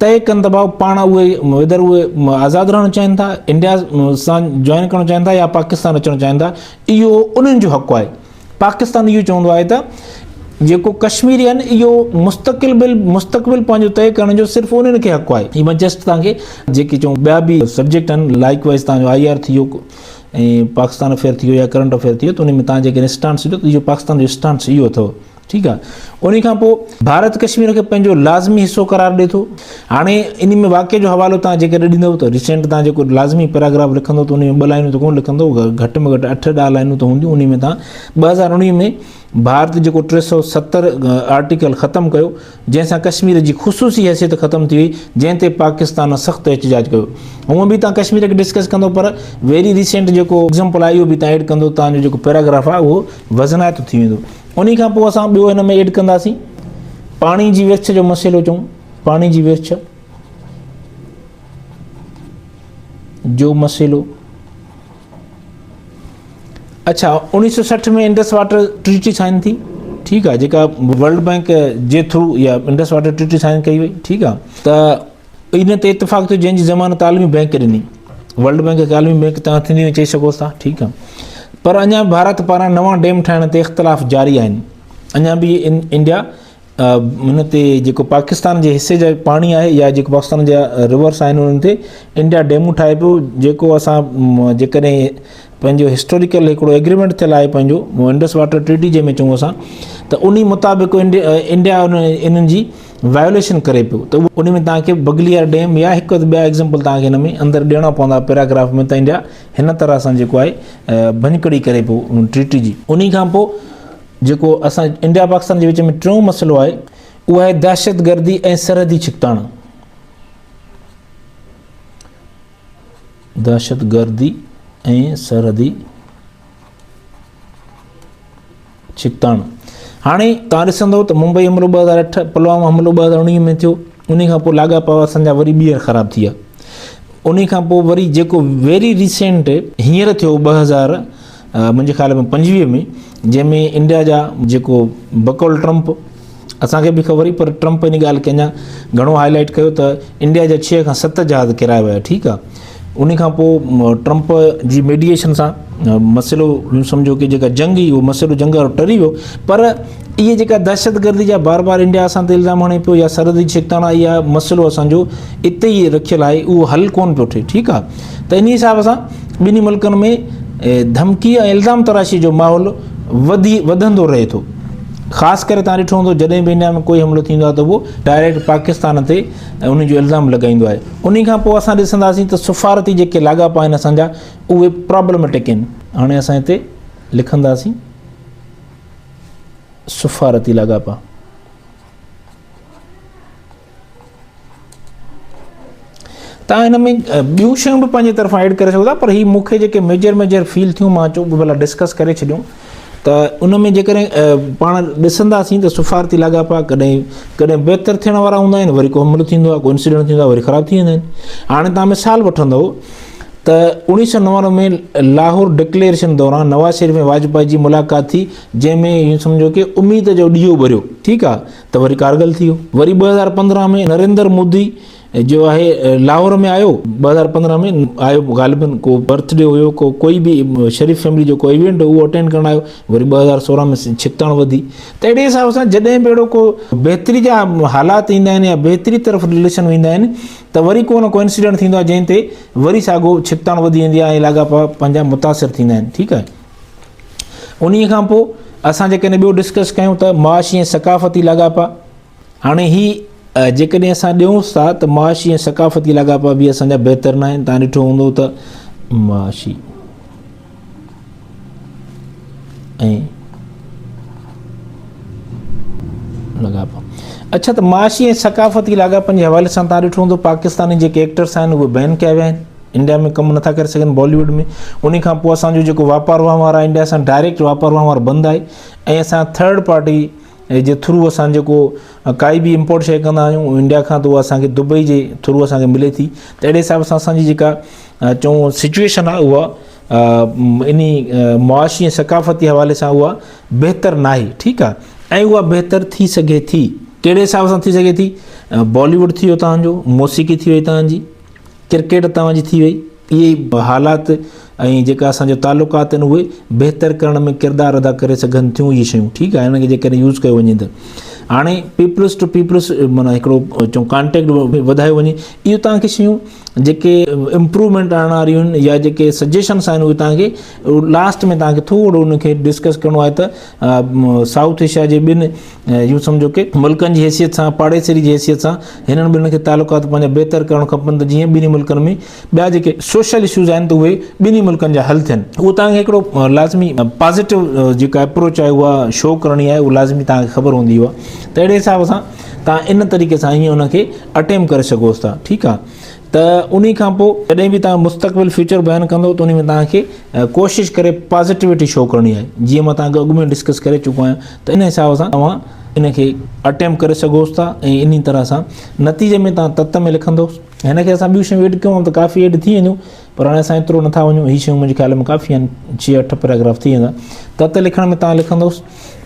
طئي ڪن ته ڀاء پاڻ اهي ويدر اهي آزاد رهڻ چاهين ٿا انڊيا سان جوائن ڪرڻ چاهين ٿا يا پاڪستان اچڻ چاهين ٿا اهو انهن جو حق آهي پاڪستان اهو چوندو آهي ته جيڪو ڪشميري آهن اهو مستقل بل مستقبل پنهنجو طئي ڪرڻ جو صرف انهن کي حق آهي هي مان جسٽ توهان کي جيڪي چئون ٻيا به سبجيڪٽ آهن لائڪ وائز توهان جو I R ٿي ويو ۽ پاڪستان افيئر ٿي ويو يا ڪرنٽ افيئر ٿي ويو ته ان ۾ توهان جيڪڏهن اسٽانس ڏيو ته اهو پاڪستان جو اسٽانس اهو اٿو ٺيڪ آ انهي کان پوء ڀارت ڪشمير کي پنهنجو لازمي حصو قرار ڏي ٿو هاڻي انهي ۾ واقعي جو حوالو تان جيڪڏهن ڏيندو ته ريسينٽ تان جيڪو لازمي پيراگراف لکندو ته انهي ۾ ٻه لائنون ته ڪونه لکندو گهٽ ۾ گهٽ اٺ ڏهه لائنون ته هونديون انهي ۾ تان 2019 ۾ ڀارت جيڪو 370 آرٽيڪل ختم ڪيو جنهن سان ڪشمير جي خصوصي حيثيت ختم ٿي وئي جنهن تي پاڪستان سخت احتجاج ڪيو هونء به تان ڪشمير کي ڊسڪس ڪندو پر ويري ريسينٽ جيڪو ايگزامپل آهي اهو به تان ايڊ ڪندو تان جو جيڪو پيراگراف آهي اهو وزنائتو ٿي ويندو انهي کان پوء اسان ٻيو هن ۾ ايڊ ڪنداسين پاڻي جي ورڇ جو مسئلو چئون پاڻي جي ورڇ جو مسئلو اچھا 1960 ۾ انڊس واٽر ٽريٽي سائن ٿي ٺيڪ آ جيڪا ورلڊ بينڪ جي ٿرو يا انڊس واٽر ٽريٽي سائن ڪئي وئي ٺيڪ آ ته ان تي اتفاق ٿيو جنهن جي ضمانت عالمي بئنڪ ڏني. ورلڊ بئنڪ کي عالمي بئنڪ تان ٿيندي چئي سگهو ٿا ٺيڪ آ پر اڃا ڀارت پاران نوان ڊيم ٺاهڻ تي اختلاف جاري آهن اڃا به انڊيا ان تي جيڪو پاڪستان جي حصي جا پاڻي آهي يا جيڪو پاڪستان جا ريورس آهن انهن تي انڊيا ڊيمون ٺاهي پيو جيڪو اسان جيڪڏهن پنهنجو هسٽوريڪل هڪڙو ايگريمينٽ ٿيل آهي پنهنجو انڊس واٽر ٽريٽي جنهن ۾ چئون اسان ته انهي مطابق انڊيا انهن جي وايوليشن ڪري پيو ته ان ۾ توهان کي بگليار ڊيم يا هڪ اڌ ٻيا ايگزامپل توهان کي هن ۾ اندر ڏيڻا پوندا پيراگراف ۾ ته انڊيا هن طرح سان جيڪو آهي ڀڃڪڙي ڪري پيو ٽريٽي جي. انهي کان پوء جيڪو اسان انڊيا پاڪستان جي وچ ۾ ٽيون مسئلو آهي اهو آهي دهشتگردي ۽ سرحدي ڇڪتاڻ. دهشتگردي ۽ سرحدي ڇڪتاڻ. هاڻي توهان ڏسندو ته ممبئي حملو 2008، پلوامه حملو 2019 ۾ ٿيو، انهي کان پوء لاڳاپا اسان جا وري ٻيهر خراب ٿي ويا. انهي کان پوء وري جيڪو ويري ريسينٽ هينئر ٿيو 2000 منهنجي خيال ۾ 25 ۾ جنهن ۾ انڊيا جا جيڪو بقول ٽرمپ اسان کي به خبر هئي پر ٽرمپ ان ڳالهه کي اڃا گهڻو هائي لائيٽ ڪيو ته انڊيا جا ڇهه کان ست جهاز ڪيرايا ويا ٺيڪ آ ان کان پوء ٽرمپ جي ميڊيئيشن سان مسئلو سمجهو ڪي جيڪا جنگ هئي اهو مسئلو جنگ وارو ٽري ويو پر اهي جيڪا دهشتگردي جا بار بار انڊيا اسان تي الزام هڻي پيو يا سرحدي ڇڪتاڻ آئي آ مسئلو اسان جو اتي ئي رکيل آهي اهو حل ڪون پيو ٿئي ٺيڪ آ ته انهي حساب سان ٻنهي ملڪن ۾ ڌمڪي ۽ الزام تراشي جو ماحول وڌي وڌندو رهي ٿو خاص ڪري تان ڏٺو هوندو جڏهن به انڊيا ۾ ڪوئي حملو ٿيندو آهي ته اهو ڊائريڪٽ پاڪستان تي ان جو الزام لڳائيندو آهي انهي کان پوء اسان ڏسنداسين ته سفارتي جيڪي لاڳاپا آهن اسان جا اهي پرابلميٽڪ آهن هاڻي اسان هتي لکنداسين سفارتي لاڳاپا تان هن ۾ ٻيون شيون به پنهنجي طرفان ايڊ ڪري سگهو ٿا پر هي مون کي جيڪي ميجر ميجر فيل ٿيون مان چيو ڀلا ڊسڪس ڪري ڇڏيون ته ان ۾ جيڪڏهن پاڻ ڏسنداسين ته سفارتي لاڳاپا ڪڏهن ڪڏهن بهتر ٿيڻ وارا هوندا آهن وري ڪو حملو ٿيندو آهي ڪو انسيڊنٽ ٿيندو آهي وري خراب ٿي ويندا آهن هاڻي تان مثال وٺندو ته 1999 ۾ لاهور ڊڪليئريشن دوران نواز شريف ۽ واجپائي جي ملاقات ٿي جنهن ۾ ائين سمجهو ڪي اميد جو ڏيئو ٻريو ٺيڪ آهي ته وري ڪارگل ٿي ويو. وري 2015 ۾ نريندر مودي جو آهي لاهور ۾ آيو 2015 ۾ آيو غالبن ڪو برٿ ڊي هيو ڪو ڪوئي به شريف فيملي جو ڪو ايونٽ هو اهو اٽينڊ ڪرڻ آيو وري 2016 ۾ ڇڪتاڻ وڌي ته اهڙي حساب سان جڏهن به اهڙو ڪو بهتري جا حالات ايندا آهن يا بهتري طرف رليشن ويندا آهن ته وري ڪو نه ڪو انسيڊنٽ ٿيندو آهي جنهن تي وري ساڳو ڇڪتاڻ وڌي ويندي آهي ۽ لاڳاپا پنهنجا متاثر ٿيندا آهن ٺيڪ آهي انهيء کان پوء اسان جيڪڏهن ٻيو ڊسڪس ڪيون ته معاشي ۽ ثقافتي لاڳاپا هاڻي هي جيڪڏهن اسان ڏيون ٿا ته معاشي ۽ ثقافتي لاڳاپا به اسان جا بهتر نه آهن تان ڏٺو هوندو ته معاشي ۽ لاڳاپا اڇا ته معاشي ۽ ثقافتي لاڳاپن جي حوالي سان تان ڏٺو هوندو پاڪستاني جيڪي ايڪٽرس آهن اهي بين ڪيا ويا آهن انڊيا ۾ ڪم نٿا ڪري سگهن بالي ووڊ ۾ انهي کان پوء اسان جو جيڪو واپار وهنوار آهي انڊيا سان ڊائريڪٽ واپار وهنوار بند آهي ۽ اسان ٿرڊ پارٽي جي ٿرو اسان جيڪو ڪائي به امپورٽ شيء ڪندا آهيون انڊيا کان ته اها اسان کي دبئي جي ٿرو اسان کي ملي ٿي ته اهڙي حساب سان اسان جي جيڪا چئون سچويشن آهي اها انهي معاشي ۽ ثقافتي حوالي سان اها بهتر ناهي ٺيڪ آهي ۽ اها بهتر ٿي سگهي ٿي ڪهڙي حساب سان ٿي سگهي ٿي باليووڊ ٿي ويو تهان جو موسيقي ٿي وئي تهان جي ڪرڪيٽ توهان جي ٿي وئي اهي حالات ۽ جيڪا اسان جو تعلقات آهن اهي بهتر ڪرڻ ۾ ڪردار ادا ڪري سگهن ٿيون اهي شيون ٺيڪ آهي انهن کي جيڪڏهن يوز ڪيو وڃي ته هاڻي پيپلز ٽو پيپلز معنيٰ هڪڙو چون ڪانٽيڪٽ وڌايو وڃي اهو توهان کي شيون جيڪي امپروومينٽ آڻڻ واريون آهن يا جيڪي سجيشنس آهن اهي توهان کي لاسٽ ۾ توهان کي ٿورو ان کي ڊسڪس ڪرڻو آهي ته سائوٿ ايشيا جي ٻن يون سمجهو ڪي ملڪن جي حيثيت سان پاڙيسري جي حيثيت سان هنن ٻنهي کي تعلقات پنهنجا بهتر ڪرڻ کپن ته جيئن ٻنهي ملڪن ۾ ٻيا جيڪي سوشل اشوز آهن ته اهي ٻنهي ملڪن جا حل ٿين اهو توهان کي هڪڙو لازمي پازيٽو جيڪا اپروچ آهي اها شو ڪرڻي آهي اهو لازمي توهان کي خبر هوندي اها ته اهڙي حساب سان توهان ان طريقي سان ائين ان کي اٽيمپ ڪري سگهو ٿا ٺيڪ آهي ته انهي کان پوء جڏهن به توهان مستقبل فيوچر بيان ڪندو ته انهي ۾ توهان کي ڪوشش ڪري پازيٽيوٽي شو ڪرڻي آهي جيئن مان توهان کي اڳ ۾ ڊسڪس ڪري چڪو آهيان ته ان حساب سان توهان ان کي اٽيمپ ڪري سگهو ٿا ۽ انهي طرح سان نتيجي ۾ توهان تت ۾ لکندو هن کي اسان ٻيون شيون ايڊ ڪيون ته ڪافي ايڊ ٿي وينديون پر هاڻي اسان ايترو نٿا وڃون هي شيون منهنجي خيال ۾ ڪافي آهن ڇهه اٺ پيراگراف ٿي ويندا تت لکڻ ۾ توهان لکندو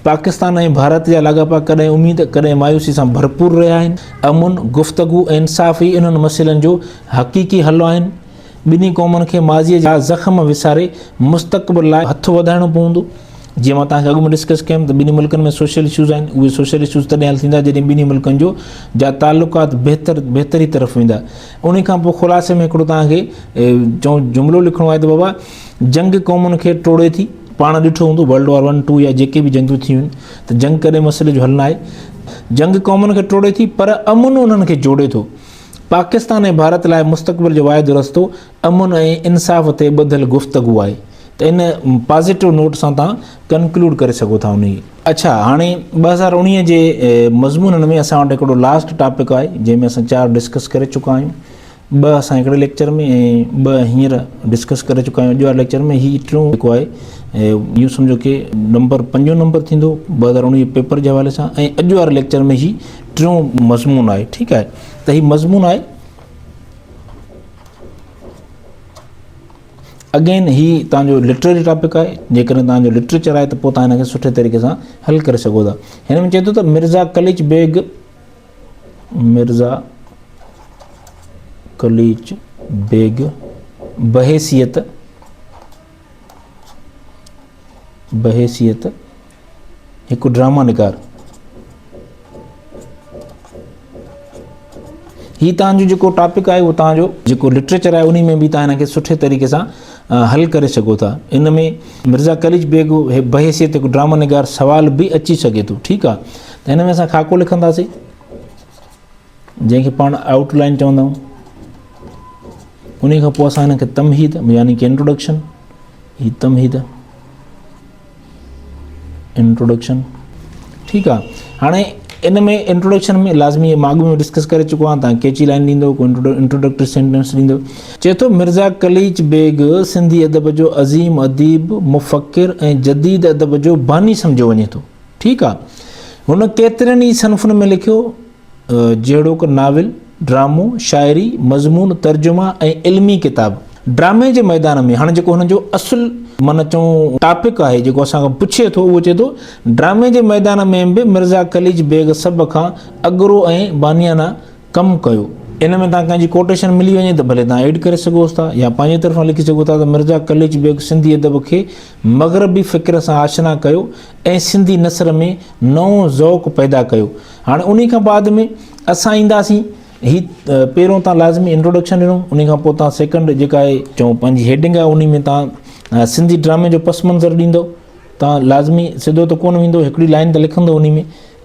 پاڪستان ۽ ڀارت جا لاڳاپا ڪڏهن اميد ڪڏهن مايوسي سان ڀرپور رهيا آهن. امن، گفتگو ۽ انصاف ئي انهن مسئلن جو حقيقي حل آهن. ٻنهي قومن کي ماضيء جا زخم وساري مستقبل لاء هٿ وڌائڻو پوندو. جيئن مان توهان کي اڳ ۾ ڊسڪس ڪيم ته ٻنهي ملڪن ۾ سوشل اشوز آهن، اهي سوشل اشوز تڏهن حل ٿيندا جڏهن ٻنهي ملڪن جو جا تعلقات بهتر بهتري طرف ويندا. انهي کان پوء خلاصي ۾ هڪڙو توهان کي چئون جملو لکڻو آهي ته بابا جنگ قومن کي ٽوڙي ٿي. پاڻ ڏٺو هوندو ورلڊ وار ون ٽو يا جيڪي به جنگيون ٿيون آهن ته جنگ ڪڏهن مسئلي جو حل ناهي. جنگ قومن کي ٽوڙي ٿي پر امن انهن کي جوڙي ٿو. پاڪستان ۽ ڀارت لاء مستقبل جو واحد رستو امن ۽ انصاف تي ٻڌل گفتگو آهي ته ان پازيٽو نوٽ سان توهان ڪنڪلوڊ ڪري سگهو ٿا انهي. اڇا هاڻي 2019 جي مضمونن ۾ اسان وٽ هڪڙو لاسٽ ٽاپڪ آهي جنهن ۾ اسان چار ڊسڪس ڪري چڪا آهيون. ٻه اسان هڪڙي ليڪچر ۾ ۽ ٻه هينئر ڊسڪس ڪري چڪا آهيون اڄ واري ليڪچر ۾ هي ٽيون جيڪو آهي اهو سمجهو ڪي نمبر پنجون نمبر ٿيندو 2019 پيپر جي حوالي سان ۽ اڄ واري ليڪچر ۾ هي ٽيون مضمون آهي ٺيڪ آهي ته هي مضمون آهي اگين هي تان جو لٽرري ٽاپڪ آهي جيڪڏهن تان جو لٽريچر آهي ته پوء تان هن کي سٺي طريقي سان حل ڪري سگهو ٿا هن ۾ چئي ٿو ته مرزا قليچ بيگ مرزا قليچ بيگ بحيثيت بحيثيت هڪ ڊراما نگار هي تان جو جيڪو ٽاپڪ آهي اهو تان جو جيڪو لٽريچر آهي انهي ۾ به تان هن کي سٺي طريقي سان حل ڪري سگهو ٿا ان ۾ مرزا قليچ بيگ بحيثيت هڪ ڊراما نگار سوال به اچي سگهي ٿو ٺيڪ آهي ته هن ۾ اسان خاڪو لکنداسين جنهن کي پاڻ آئوٽ لائن چوندا آهيون ان کان پوء اسان هن کي تمهيد يعني ڪي انٽروڊڪشن هي تمهيد انٽروڊڪشن ٺيڪ آ هاڻي ان ۾ انٽروڊڪشن ۾ لازمي مان اڳ ۾ ڊسڪس ڪري چڪو آهيان تان ڪيچي لائن ڏيندو ڪو انٽروڊڪٽري سينٽينس ڏيندو چئي ٿو مرزا قليچ بيگ سنڌي ادب جو عظيم اديب مفڪر ۽ جديد ادب جو باني سمجهيو وڃي ٿو ٺيڪ آ هن ڪيترن ئي صنفن ۾ لکيو جهڙوڪ ناول، ڊرامو، شاعري، مضمون، ترجما ۽ علمي ڪتاب. ڊرامي جي ميدان ۾ هاڻي جيڪو هن جو اصل معنيٰ چئون ٽاپڪ آهي جيڪو اسان کان پڇي ٿو اهو چئي ٿو ڊرامي جي ميدان ۾ به مرزا قليچ بيگ سڀ کان اڳرو ۽ بانيانه ڪم ڪيو. ان ۾ توهان ڪنهن جي ڪوٽيشن ملي وڃي ته ڀلي توهان ايڊ ڪري سگهو ٿا يا پنهنجي طرفان لکي سگهو ٿا ته مرزا قليچ بيگ سنڌي ادب کي مغربي فڪر سان آشنا ڪيو ۽ سنڌي نثر ۾ نئون ذوق پيدا ڪيو. هاڻي انهي کان بعد ۾ اسان اينداسين هي پهريون تان لازمي انٽروڊڪشن ڏنو انهي کان پوء تان سيڪنڊ جيڪا آهي چئون پنهنجي هيڊنگ آهي انهي ۾ تان سنڌي ڊرامي جو پس منظر ڏيندو تان لازمي سڌو ته ڪونه ويندو هڪڙي لائن ته لکندو انهي ۾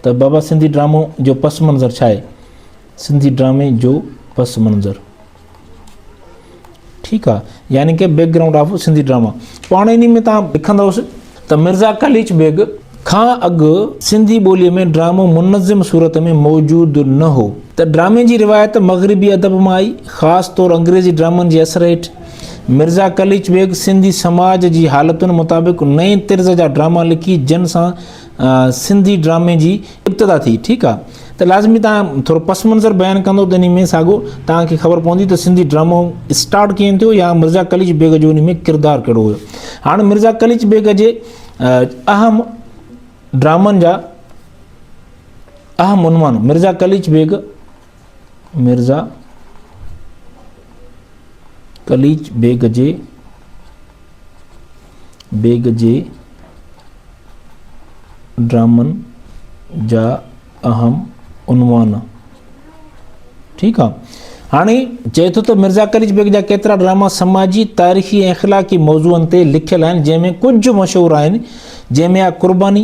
ته بابا سنڌي ڊرامو جو پس منظر ڇا آهي سنڌي ڊرامي جو پس منظر ٺيڪ آ يعني ڪي back ground of Sindhi drama پاڻ انهي ۾ تان لکندوس ته مرزا قليچ بيگ کان اڳ سنڌي ٻولي ۾ ڊرامو منظم صورت ۾ موجود نه هو ته ڊرامي جي روايت مغربي ادب مان آئي خاص طور انگريزي ڊرامن جي اثر هيٺ مرزا قليچ بيگ سنڌي سماج جي حالتن مطابق نئين طرز جا ڊراما لکي جن سان سنڌي ڊرامي جي ابتدا ٿي ٺيڪ آ ته لازمي توهان ٿورو پس منظر بيان ڪندو ته انهي ۾ ساڳو توهان کي خبر پوندي ته سنڌي ڊرامو اسٽارٽ ڪيئن ٿيو يا مرزا قليچ بيگ جو انهي ۾ ڪردار ڪهڙو هيو. هاڻ مرزا قليچ بيگ جي اهم ڊرامن جا اهم عنوان مرزا قليچ بيگ مرزا قليچ بيگ جي بيگ جي ڊرامن جا اهم عنوان ٺيڪ آ هاڻي چئي ٿو ته مرزا قليچ بيگ جا ڪيترا ڊراما سماجي، تاريخي ۽ اخلاقي موضوعن تي لکيل آهن جنهن ۾ ڪجهه مشهور آهن جنهن ۾ آ قرباني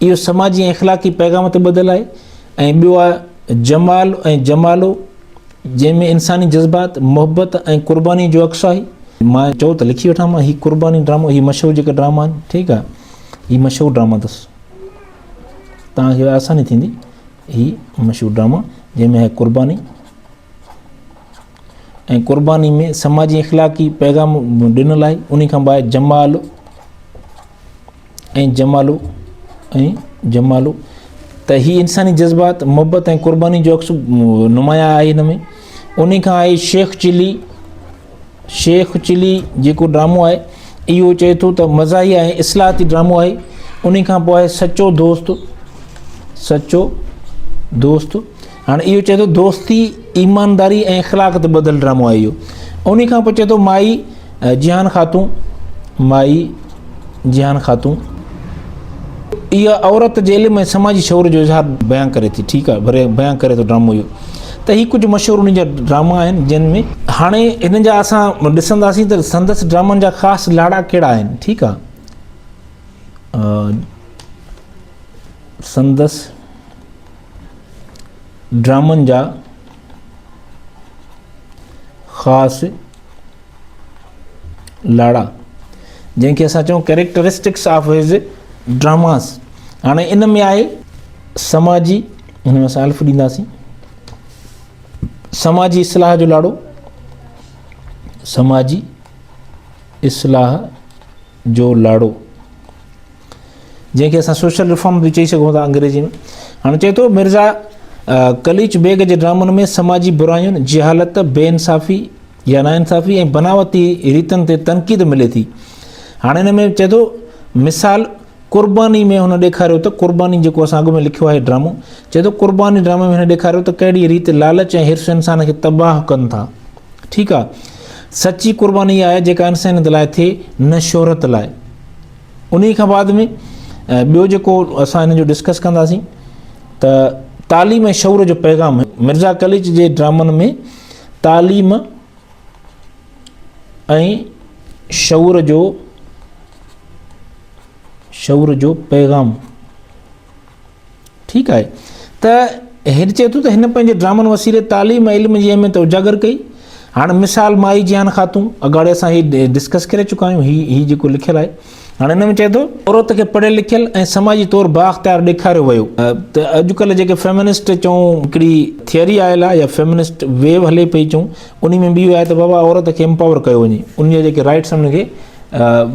اهو سماجي ۽ اخلاقي پيغام تي ٻڌل آهي ۽ ٻيو آ جمال ۽ جمالو جنهن ۾ انساني جذبات، محبت ۽ قرباني جو عڪس آهي. مان چئو ته لکي وٺان مان هي قرباني ڊرامو هي مشهور جيڪا ڊراما آهن ٺيڪ آ هي مشهور ڊراما اٿس توهان کي آساني ٿيندي هي مشهور ڊراما جنهن ۾ آهي قرباني ۽ قرباني ۾ سماجي اخلاقي پيغام ڏنل آهي ان کان بعد جمال ۽ جمالو ۽ جمالو ته هي انساني جذبات محبت ۽ قرباني جو عڪس نمايان آهي هن ۾ ان کان آهي شيخ چلي شيخ چلي جيڪو ڊرامو آهي اهو چئي ٿو ته مزاحيه ۽ اصلاحاتي ڊرامو آهي ان کان پوء آهي سچو دوست سچو دوست هاڻي اهو چئي ٿو دوستي ايمانداري ۽ اخلاق تي ٻڌل ڊرامو آهي اهو ان کان پوء چئي ٿو مائي جيهان خاتون مائي جيهان خاتون اها عورت جي علم ۽ سماجي شعور جو اظهار بيان ڪري ٿي ٺيڪ آهي بيان ڪري ٿو ڊرامو اهو ته هي ڪجهه مشهور ان جا ڊراما آهن جن ۾ هاڻي هن جا اسان ڏسنداسين ته سندس ڊرامن جا خاص لاڙا ڪهڙا آهن ٺيڪ آهي سندس ڊرامن جا خاص لاڙا جنهن کي اسان چئون ڪيريڪٽرسٽڪس آف his dramas هاڻي ان ۾ آهي سماجي هن ۾ اسان الف ڏينداسين سماجي اصلاح جو لاڙو سماجي اصلاح جو لاڙو جنهن کي اسان سوشل ريفارم به چئي سگهون ٿا انگريزي ۾ هاڻي چئي ٿو مرزا قليچ بيگ جي ڊرامن ۾ سماجي براين جهالت بي انصافي يا ناانصافي ۽ بناوتي ريتن تي تنقيد ملي ٿي. هاڻي هن ۾ چئي ٿو مثال قرباني ۾ هن ڏيکاريو ته قرباني جيڪو اسان اڳ ۾ لکيو آهي ڊرامو چئي ٿو قرباني ڊرامي ۾ هن ڏيکاريو ته ڪهڙي ريت لالچ ۽ حرص انسان کي تباهه ڪن ٿا. ٺيڪ آ سچي قرباني اها آهي جيڪا انسانيت لاء ٿئي نه شهرت لاء. انهي کان بعد ۾ ٻيو جيڪو اسان هن جو ڊسڪس ڪنداسين ته تعليم ۽ شعور جو پيغام مرزا قليچ جي ڊرامن ۾ تعليم ۽ شعور جو شعور جو پيغام ٺيڪ آهي ته هن چئي ٿو ته هن پنهنجي ڊرامن وسيلي تعليم ۽ علم جي اهميت اجاگر ڪئي هاڻ مثال مائي جيان خاتون اڳاڙي اسان هي ڊسڪس ڪري چڪا آهيون هي هي جيڪو لکيل آهي هاڻي هن ۾ چئي ٿو عورت کي پڙهيل لکيل ۽ سماجي طور بااختيار ڏيکاريو ويو ته اڄڪلهه جيڪي فيمنسٽ چئون هڪڙي ٿيوري آيل آهي يا فيمنسٽ ويو هلي پئي چئون انهي ۾ به اهو آهي ته بابا عورت کي امپاور ڪيو وڃي ان جا جيڪي رائٽس آهن ان کي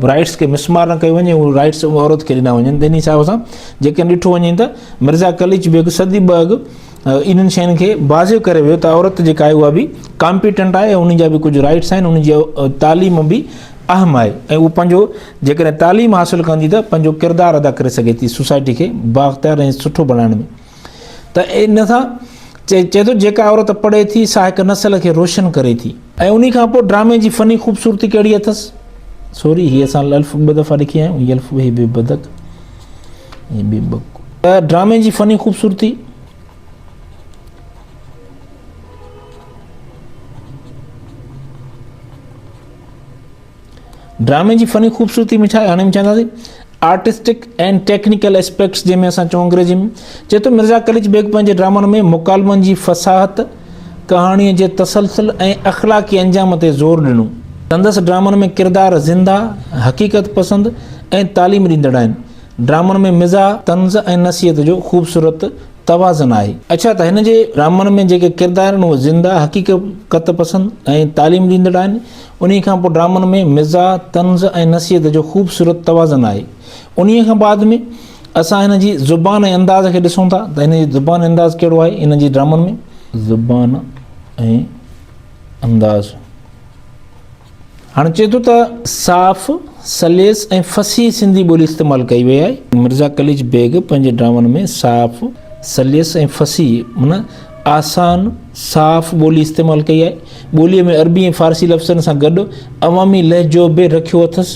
رائٽس کي مسمار نه ڪيو وڃي اهي رائٽس عورت کي ڏنا وڃن ته انهي حساب سان جيڪڏهن ڏٺو وڃي ته مرزا قليچ بيگ صدي ٻه اڳ انهن شين کي واضح ڪري ويو ته عورت جيڪا آهي اها به ڪامپيٽنٽ آهي ۽ ان جا به ڪجهه رائٽس آهن ان جي تعليم به اهم آهي ۽ اهو پنهنجو جيڪڏهن تعليم حاصل ڪندي ته پنهنجو ڪردار ادا ڪري سگهي ٿي سوسائٽي کي بااختيار ۽ سٺو بڻائڻ ۾ ته ان سان چئي ٿو جيڪا عورت پڙهي ٿي سا هڪ نسل کي روشن ڪري ٿي. ۽ انهي کان پوء ڊرامي جي فني خوبصورتي ڪهڙي اٿس؟ سوري هي اسان الف ٻه دفعا لکي آيا آهيون هي الف هي به بدڪ هي به بڪ. ڊرامي جي فني خوبصورتي ڊرامي جي فني خوبصورتي ۾ ڇا هاڻي چونداسين آرٽسٽڪ اينڊ ٽيڪنيڪل اسپيڪٽس جنهن ۾ اسان چئون انگريزي ۾ چئي ٿو مرزا قليچ بيگ پنهنجي ڊرامن ۾ مڪالمن جي فصاحت ڪهاڻيء جي تسلسل ۽ اخلاقي انجام تي زور ڏنو سندس ڊرامن ۾ ڪردار زنده حقيقت پسند ۽ تعليم ڏيندڙ آهن ڊرامن ۾ مزاح طنز ۽ نصيحت جو خوبصورت توازن آهي. اڇا ته هن جي ڊرامن ۾ جيڪي ڪردار آهن اهي زنده، حقيقت پسند ۽ تعليم ڏيندڙ آهن. انهيء کان پوء ڊرامن ۾ مزاح، طنز ۽ نصيحت جو خوبصورت توازن آهي. انهيء کان بعد ۾ اسان هن جي زبان ۽ انداز کي ڏسون ٿا ته هن جي زبان ۽ انداز ڪهڙو آهي هن جي ڊرامن ۾. زبان ۽ انداز هاڻي چئي ٿو ته صاف، سليس ۽ فصيح سنڌي ٻولي استعمال ڪئي وئي آهي. مرزا قليچ بيگ پنهنجي ڊرامن ۾ صاف، سليس ۽ فصيح معنيٰ آسان، صاف ٻولي استعمال ڪئي آهي. ٻوليء ۾ عربي ۽ فارسي لفظن سان گڏ عوامي لهجو به رکيو اٿس،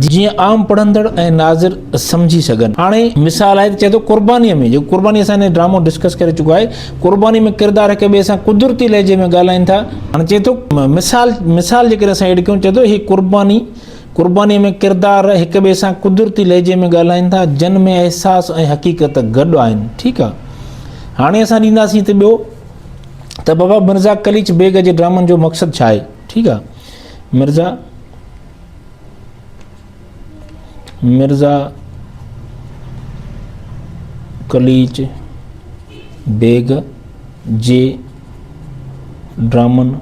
جيئن عام پڙهندڙ ۽ ناظر سمجهي سگهن. هاڻي مثال آهي ته چئي ٿو قربانيء ۾، جيڪو قرباني اسان هن ڊرامو ڊسڪس ڪري چڪو آهي، قرباني ۾ ڪردار هڪ ٻئي سان قدرتي لهجي ۾ ڳالهائين ٿا. هاڻي چئي ٿو مثال مثال جيڪڏهن اسان ايڊ ڪيون چئي ٿو هي قرباني قربانيء ۾ ڪردار هڪ ٻئي سان قدرتي لهجي ۾ ڳالهائين ٿا، جن ۾ احساس ۽ حقيقت گڏ آهن. ٺيڪ آهي. هاڻي اسان ڏينداسين هتي ٻيو ته بابا مرزا قليچ بيگ جي ڊرامن جو مقصد ڇا آهي؟ ٺيڪ آهي. مرزا مرزا قليچ بيگ جي ڊرامن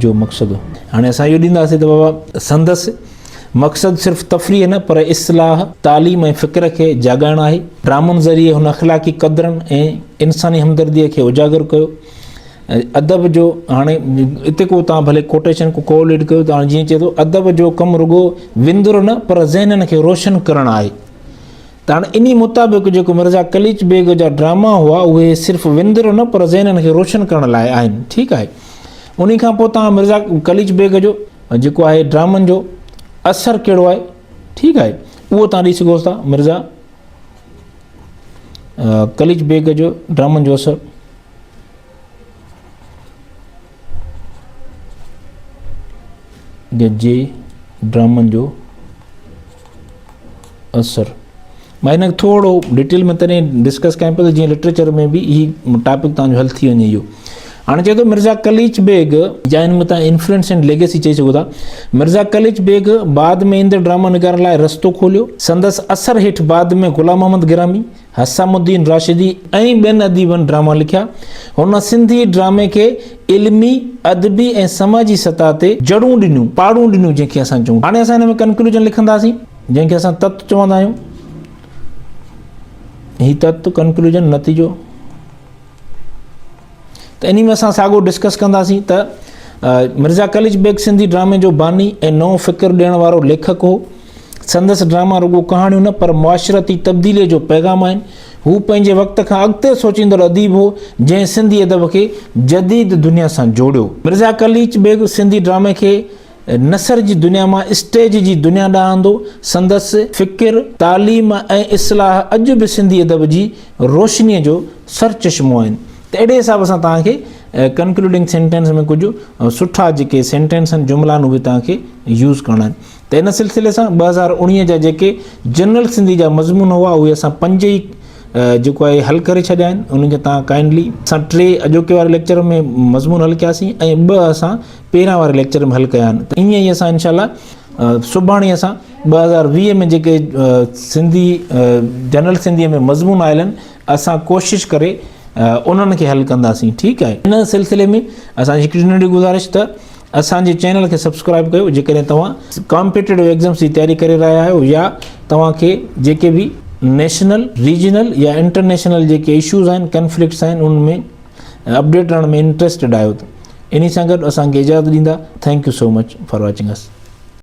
جو مقصد. هاڻي اسان اهو ڏينداسين ته بابا سندس مقصد صرف تفريح نه پر اصلاح، تعليم ۽ فڪر کي جاڳائڻ آهي. ڊرامن ذريعي هن اخلاقي قدرن ۽ انساني همدرديء کي اجاگر ڪيو. ادب جو هاڻي اتي ڪو تان ڀلي ڪوٽيشن ڪو قول ايڊ ڪيو ته هاڻي جيئن چئي ٿو ادب جو ڪم رڳو وندر نه پر ذهنن کي روشن ڪرڻ آهي. ته هاڻي انهي مطابق جيڪو مرزا قليچ بيگ جا ڊراما هئا اهي صرف وندر نه پر ذهنن کي روشن ڪرڻ لاء آهن. ٺيڪ آهي. انهي کان پوء توهان مرزا قليچ بيگ جو جيڪو آهي ڊرامن جو اثر ڪهڙو آهي ٺيڪ آهي اهو توهان ڏئي سگهو ٿا مرزا قليچ بيگ جو ڊرامن جو اثر. جي ڊرامن جو اثر. مان هن کي ٿورو ڊيٽيل ۾ تڏهن ڊسڪس ڪيان پيو ته جيئن لٽريچر ۾ به هي ٽاپڪ تان جو حل ٿي وڃي اهو هاڻي چئي ٿو مرزا قليچ بيگ يا هن ۾ تان انفلوئنس اينڊ ليگيسي چئي سگهو ٿا مرزا قليچ بيگ بعد ۾ ايندڙ ڊراما نگارن لاء رستو کوليو سندس اثر هيٺ بعد ۾ غلام محمد گرامي حسام الدين راشدي ۽ ٻين اديبن ڊراما لکيا. هن سنڌي ڊرامي کي علمي، ادبي ۽ سماجي سطح تي جڙون ڏنيون، پاڙون ڏنيون جنهن کي اسان چئون. هاڻي اسان هن ۾ ڪنڪلوجن لکنداسين، جنهن کي اسان تت چوندا آهيون. هي تت، ڪنڪلوجن، نتيجو. ته انهي ۾ اسان ساڳو ڊسڪس ڪنداسين ته مرزا قليچ بيگ سنڌي ڊرامي جو باني ۽ نئون فڪر ڏيڻ وارو ليکڪ هو. سندس ڊراما رڳو ڪهاڻيون نه پر معاشرتي تبديليء جو پيغام آهن. هو پنهنجي وقت کان اڳتي سوچيندڙ اديب هو، جنهن سنڌي ادب کي جديد دنيا سان جوڙيو. مرزا قليچ بيگ سنڌي ڊرامي کي نثر جي دنيا مان اسٽيج جي دنيا ڏانهن آندو. سندس فڪر، تعليم ۽ اصلاح اڄ به سنڌي ادب جي روشنيء جو سرچشمو آهن. ته اهڙي حساب سان توهان کي ڪنڪلوڊنگ سينٽينس ۾ ڪجهه سٺا جيڪي سينٽينس آهن، جملا آهن، اهي توهان کي يوز ڪرڻا آهن. ته ان سلسلي سان 2019 جا جيڪي جنرل سنڌي جا مضمون هئا اهي اسان پنج ئي جيڪو آهي حل ڪري ڇڏيا آهن. انهن کي توهان ڪائنڊلي اسان ٽي اڄوڪي واري ليڪچر ۾ مضمون حل ڪياسين ۽ ٻه اسان پهريان واري ليڪچر ۾ حل ڪيا آهن ته ائين ئي اسان انشاء الله سڀاڻي اسان 2020 ۾ جيڪي سنڌي جنرل سنڌي ۾ مضمون آيل آهن اسان ڪوشش ڪري انهن کي حل ڪنداسين ٺيڪ آهي. ان سلسلي ۾ اسان جي هڪڙي ننڍي گذارش ته اسان جي چينل کي سبسڪرائب ڪيو جيڪڏهن توهان ڪامپيٽيٽو ايگزامس جي تياري ڪري رهيا آهيو يا توهان کي جيڪي به نيشنل ريجنل يا انٽرنيشنل جيڪي اشوز آهن ڪنفلڪٽس آهن انهن ۾ اپڊيٽ رهڻ ۾ انٽريسٽيڊ آهيو ته انهي سان گڏ اسان کي اجازت ڏيندا thank you so much for watching us.